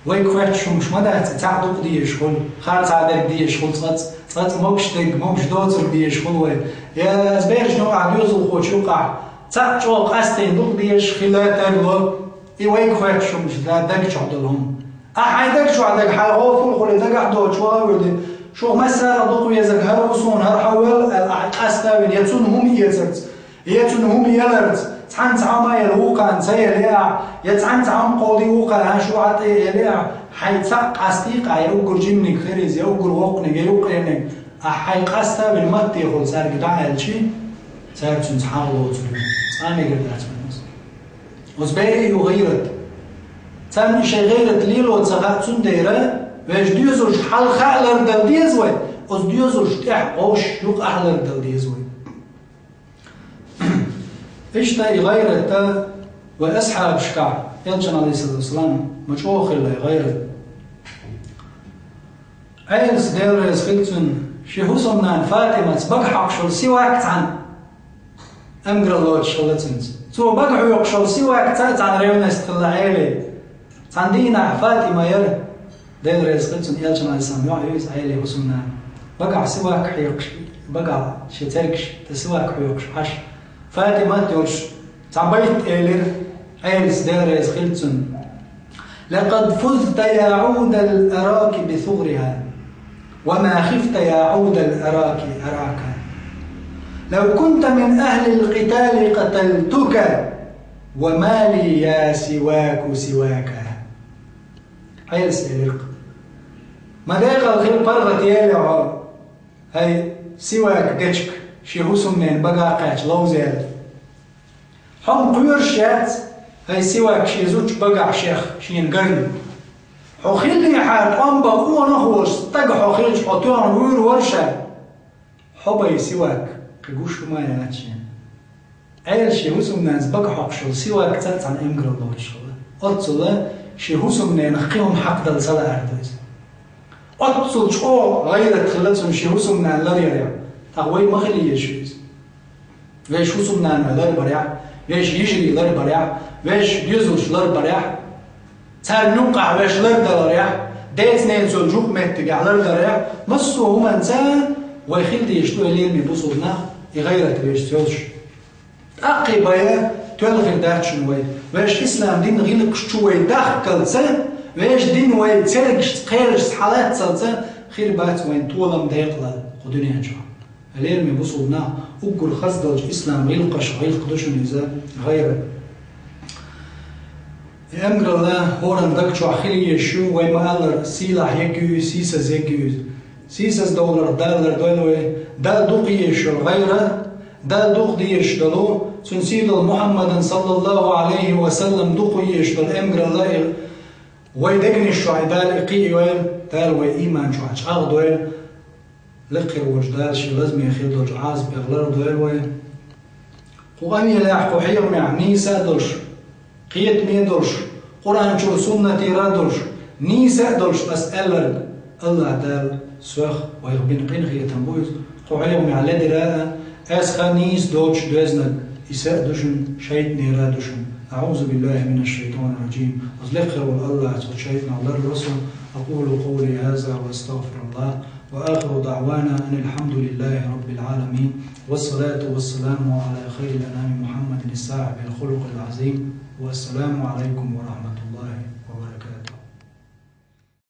вайга хоьттуш хӀумаш ма дац, цхьаъ дукха дезаш хуьлу, харцахьа дерг дезаш хуьлу цкъацкъа, цкъацкъа могуш дерг, могуш доцург дезаш хуьлу вай. Я, аса берашна юкъахь, доьзалхочун юкъахь, цхьаъ чӀогӀа къастийна дукха дезаш хила тарло, и вайга хоьттуш хӀумаш да, даг чохь долу хӀума. Ахьа хьайн даг чохь дерг хьайн гӀо фул хуьлий, дагахь доцуш вала а вуьлий, шух массарах дукха везарг хӀара ву суна, хӀара хьо вел аьлла, ахьа къаста а вина, я цунна хӀума эцарца, я цунна хӀума яларца, цхьаьнца хьо ма яла, вукхарна ца яла ахьа, я цхьаьнца хьо ма кхоллий, вукхара хьан шу хьан тӀе яла ахьа, хьайн цхьаъ къастийкъа, я уггар жиманиг хир иза, я уггар воккханиг, я юккъерниг, ахьа хьайн къаста а вина, маттехула цаьрга дӀа а аьлчи, цара цуьнца хьагӀ лоцур ю. Цкъа а мегар дац вайн иза. Оцу берийн ю гӀийрат. Царна и шайн гӀийрат лело ца хаьа, цундела вешан доьзалш хьалха а лардала деза вай, оцу доьзалш тӀехь вовшаш юкъахь а лардала деза вай. Иштта и гӀайрат вай асхьабашкахь, Элчан, алейхиссалату вассалам, ма чӀогӀа хилла и гӀайрат. Ӏелас, Дела реза хила цунна, шен хӀусамнана Фатимас бага хьокхуш йолу сивак цхьаьна амгарал лоцуш хилла цуьнца. Цо бага хьоькхуш йолу сивак цхьаьна ревность хилла Ӏеле. Цхьана дийнахь Фатима яра, Дела реза хила цунна, Элчан, алейхиссалам, йоӀ ю иза, Ӏелин хӀусамнана. Багахь сивак хьоькхуш, багахь шен цергаш тӀе сивак хьоькхуш Ӏаш, Фатимат йолуш цхьа байт элира Ӏелас, Дела реза хила цунна: «لقد فزت يا عود الأراك بثغرها، وما خفت يا عود الأراك أراك. لو كنت من أهل القتال قتلتك، وما لي يا سواك سواك». Ӏелас элира-кх: «Ма декъала хила паргӀат елла хьо, хӀай сивак дечиг, шен хӀусамненан бага кхаьчча ловзаелла. Хьо-м кхоьруш яц, хӀай сивак, шен зудчун багахь шех шена гарна. Хьо хиллехьара тӀом бан къонах а волуш стаг хьо хилча, хьо тоьхна вуьйр вара ша. Хьо, хӀай сивак, кхин гуш хӀума яц шена». Ӏелаша шен хӀусамнанас бага хьокхуш йолу сивакца а цхьаьна эмгаралла лоцуш хилла. Оццул шен хӀусамненах кхин хӀума хьакхадала ца лаар ду иза. Оццул чӀогӀа гӀайрат хилла цуьнан шен хӀусамнана ларъярехь. ТӀаккха вай ма хила еза иза. Вешан хӀусамнана ларбарехь, вешан йижарий ларбарехь, вешан доьзалш ларбарехь, царна юккъехь вешан лардаларехь, деца-ненаца йолчу юкъаметтигехь лардаларехь, массо а хӀуманца вай хила дезаш ду, вай лераме бусулба нах, и гӀайрат вешаца йолуш. ТӀаккха бен тоьлла хир дац шуна вай. Вешан ислам динан гӀиллакхаш чу вай дахкалца, вешан дин вай цергашца, кхерашца хьалаццалца хир бац вайн толам декъала кху дуьнен чохь. Лераме бусулба нах, уггар хаза долчу ислам гӀиллакхаш гӀиллакх ду шуна иза гӀайрат. И эмгаралла хӀоранна даг чохь хила езаш ю, вай ма-аллара, сийлахь ерг ю иза, сийсаз ерг ю иза. Сийсаздовларх Дала лардойла вай, Далла дукха езаш йолу гӀайрат, Далла дукха дезаш долу, цуьнан сийдолу Мухьаммадан, саллаллаху Ӏалайхи ва саллам, дукха езаш долу эмгаралла и вай дегнаш чохь и Дала и кхиийойла, Дала вай ийман чохь чӀагӀдойла. Лекха хир волчу Дала шен лазаме хир долчу Ӏазапех лардойла вай. Кху къамелехь, кху хьехамехь нийса а долуш, кхетаме а долуш, Къуръан чуьра, суннатера а долуш, нийса а долуш ас аьлларг, АллахӀ Дала сох, вайх бина къинхетам бу иза, кху хьехамехь ледира а, ас хан нийса доцуш доьзнарг, и са а ду шуна, шайтӀанера а ду шуна. АӀузу биллахӀи минаш-шайтӀанир-ражим. Оцу лекха хир волу АллахӀа цу шайтӀанах ларло сан. أقول قولي هذا وأستغفر الله. وآخر دعوانا أن الحمد لله رب العالمين، والصلاة والسلام على خير الأنام محمد صاحب الخلق العظيم، والسلام عليكم ورحمة الله وبركاته.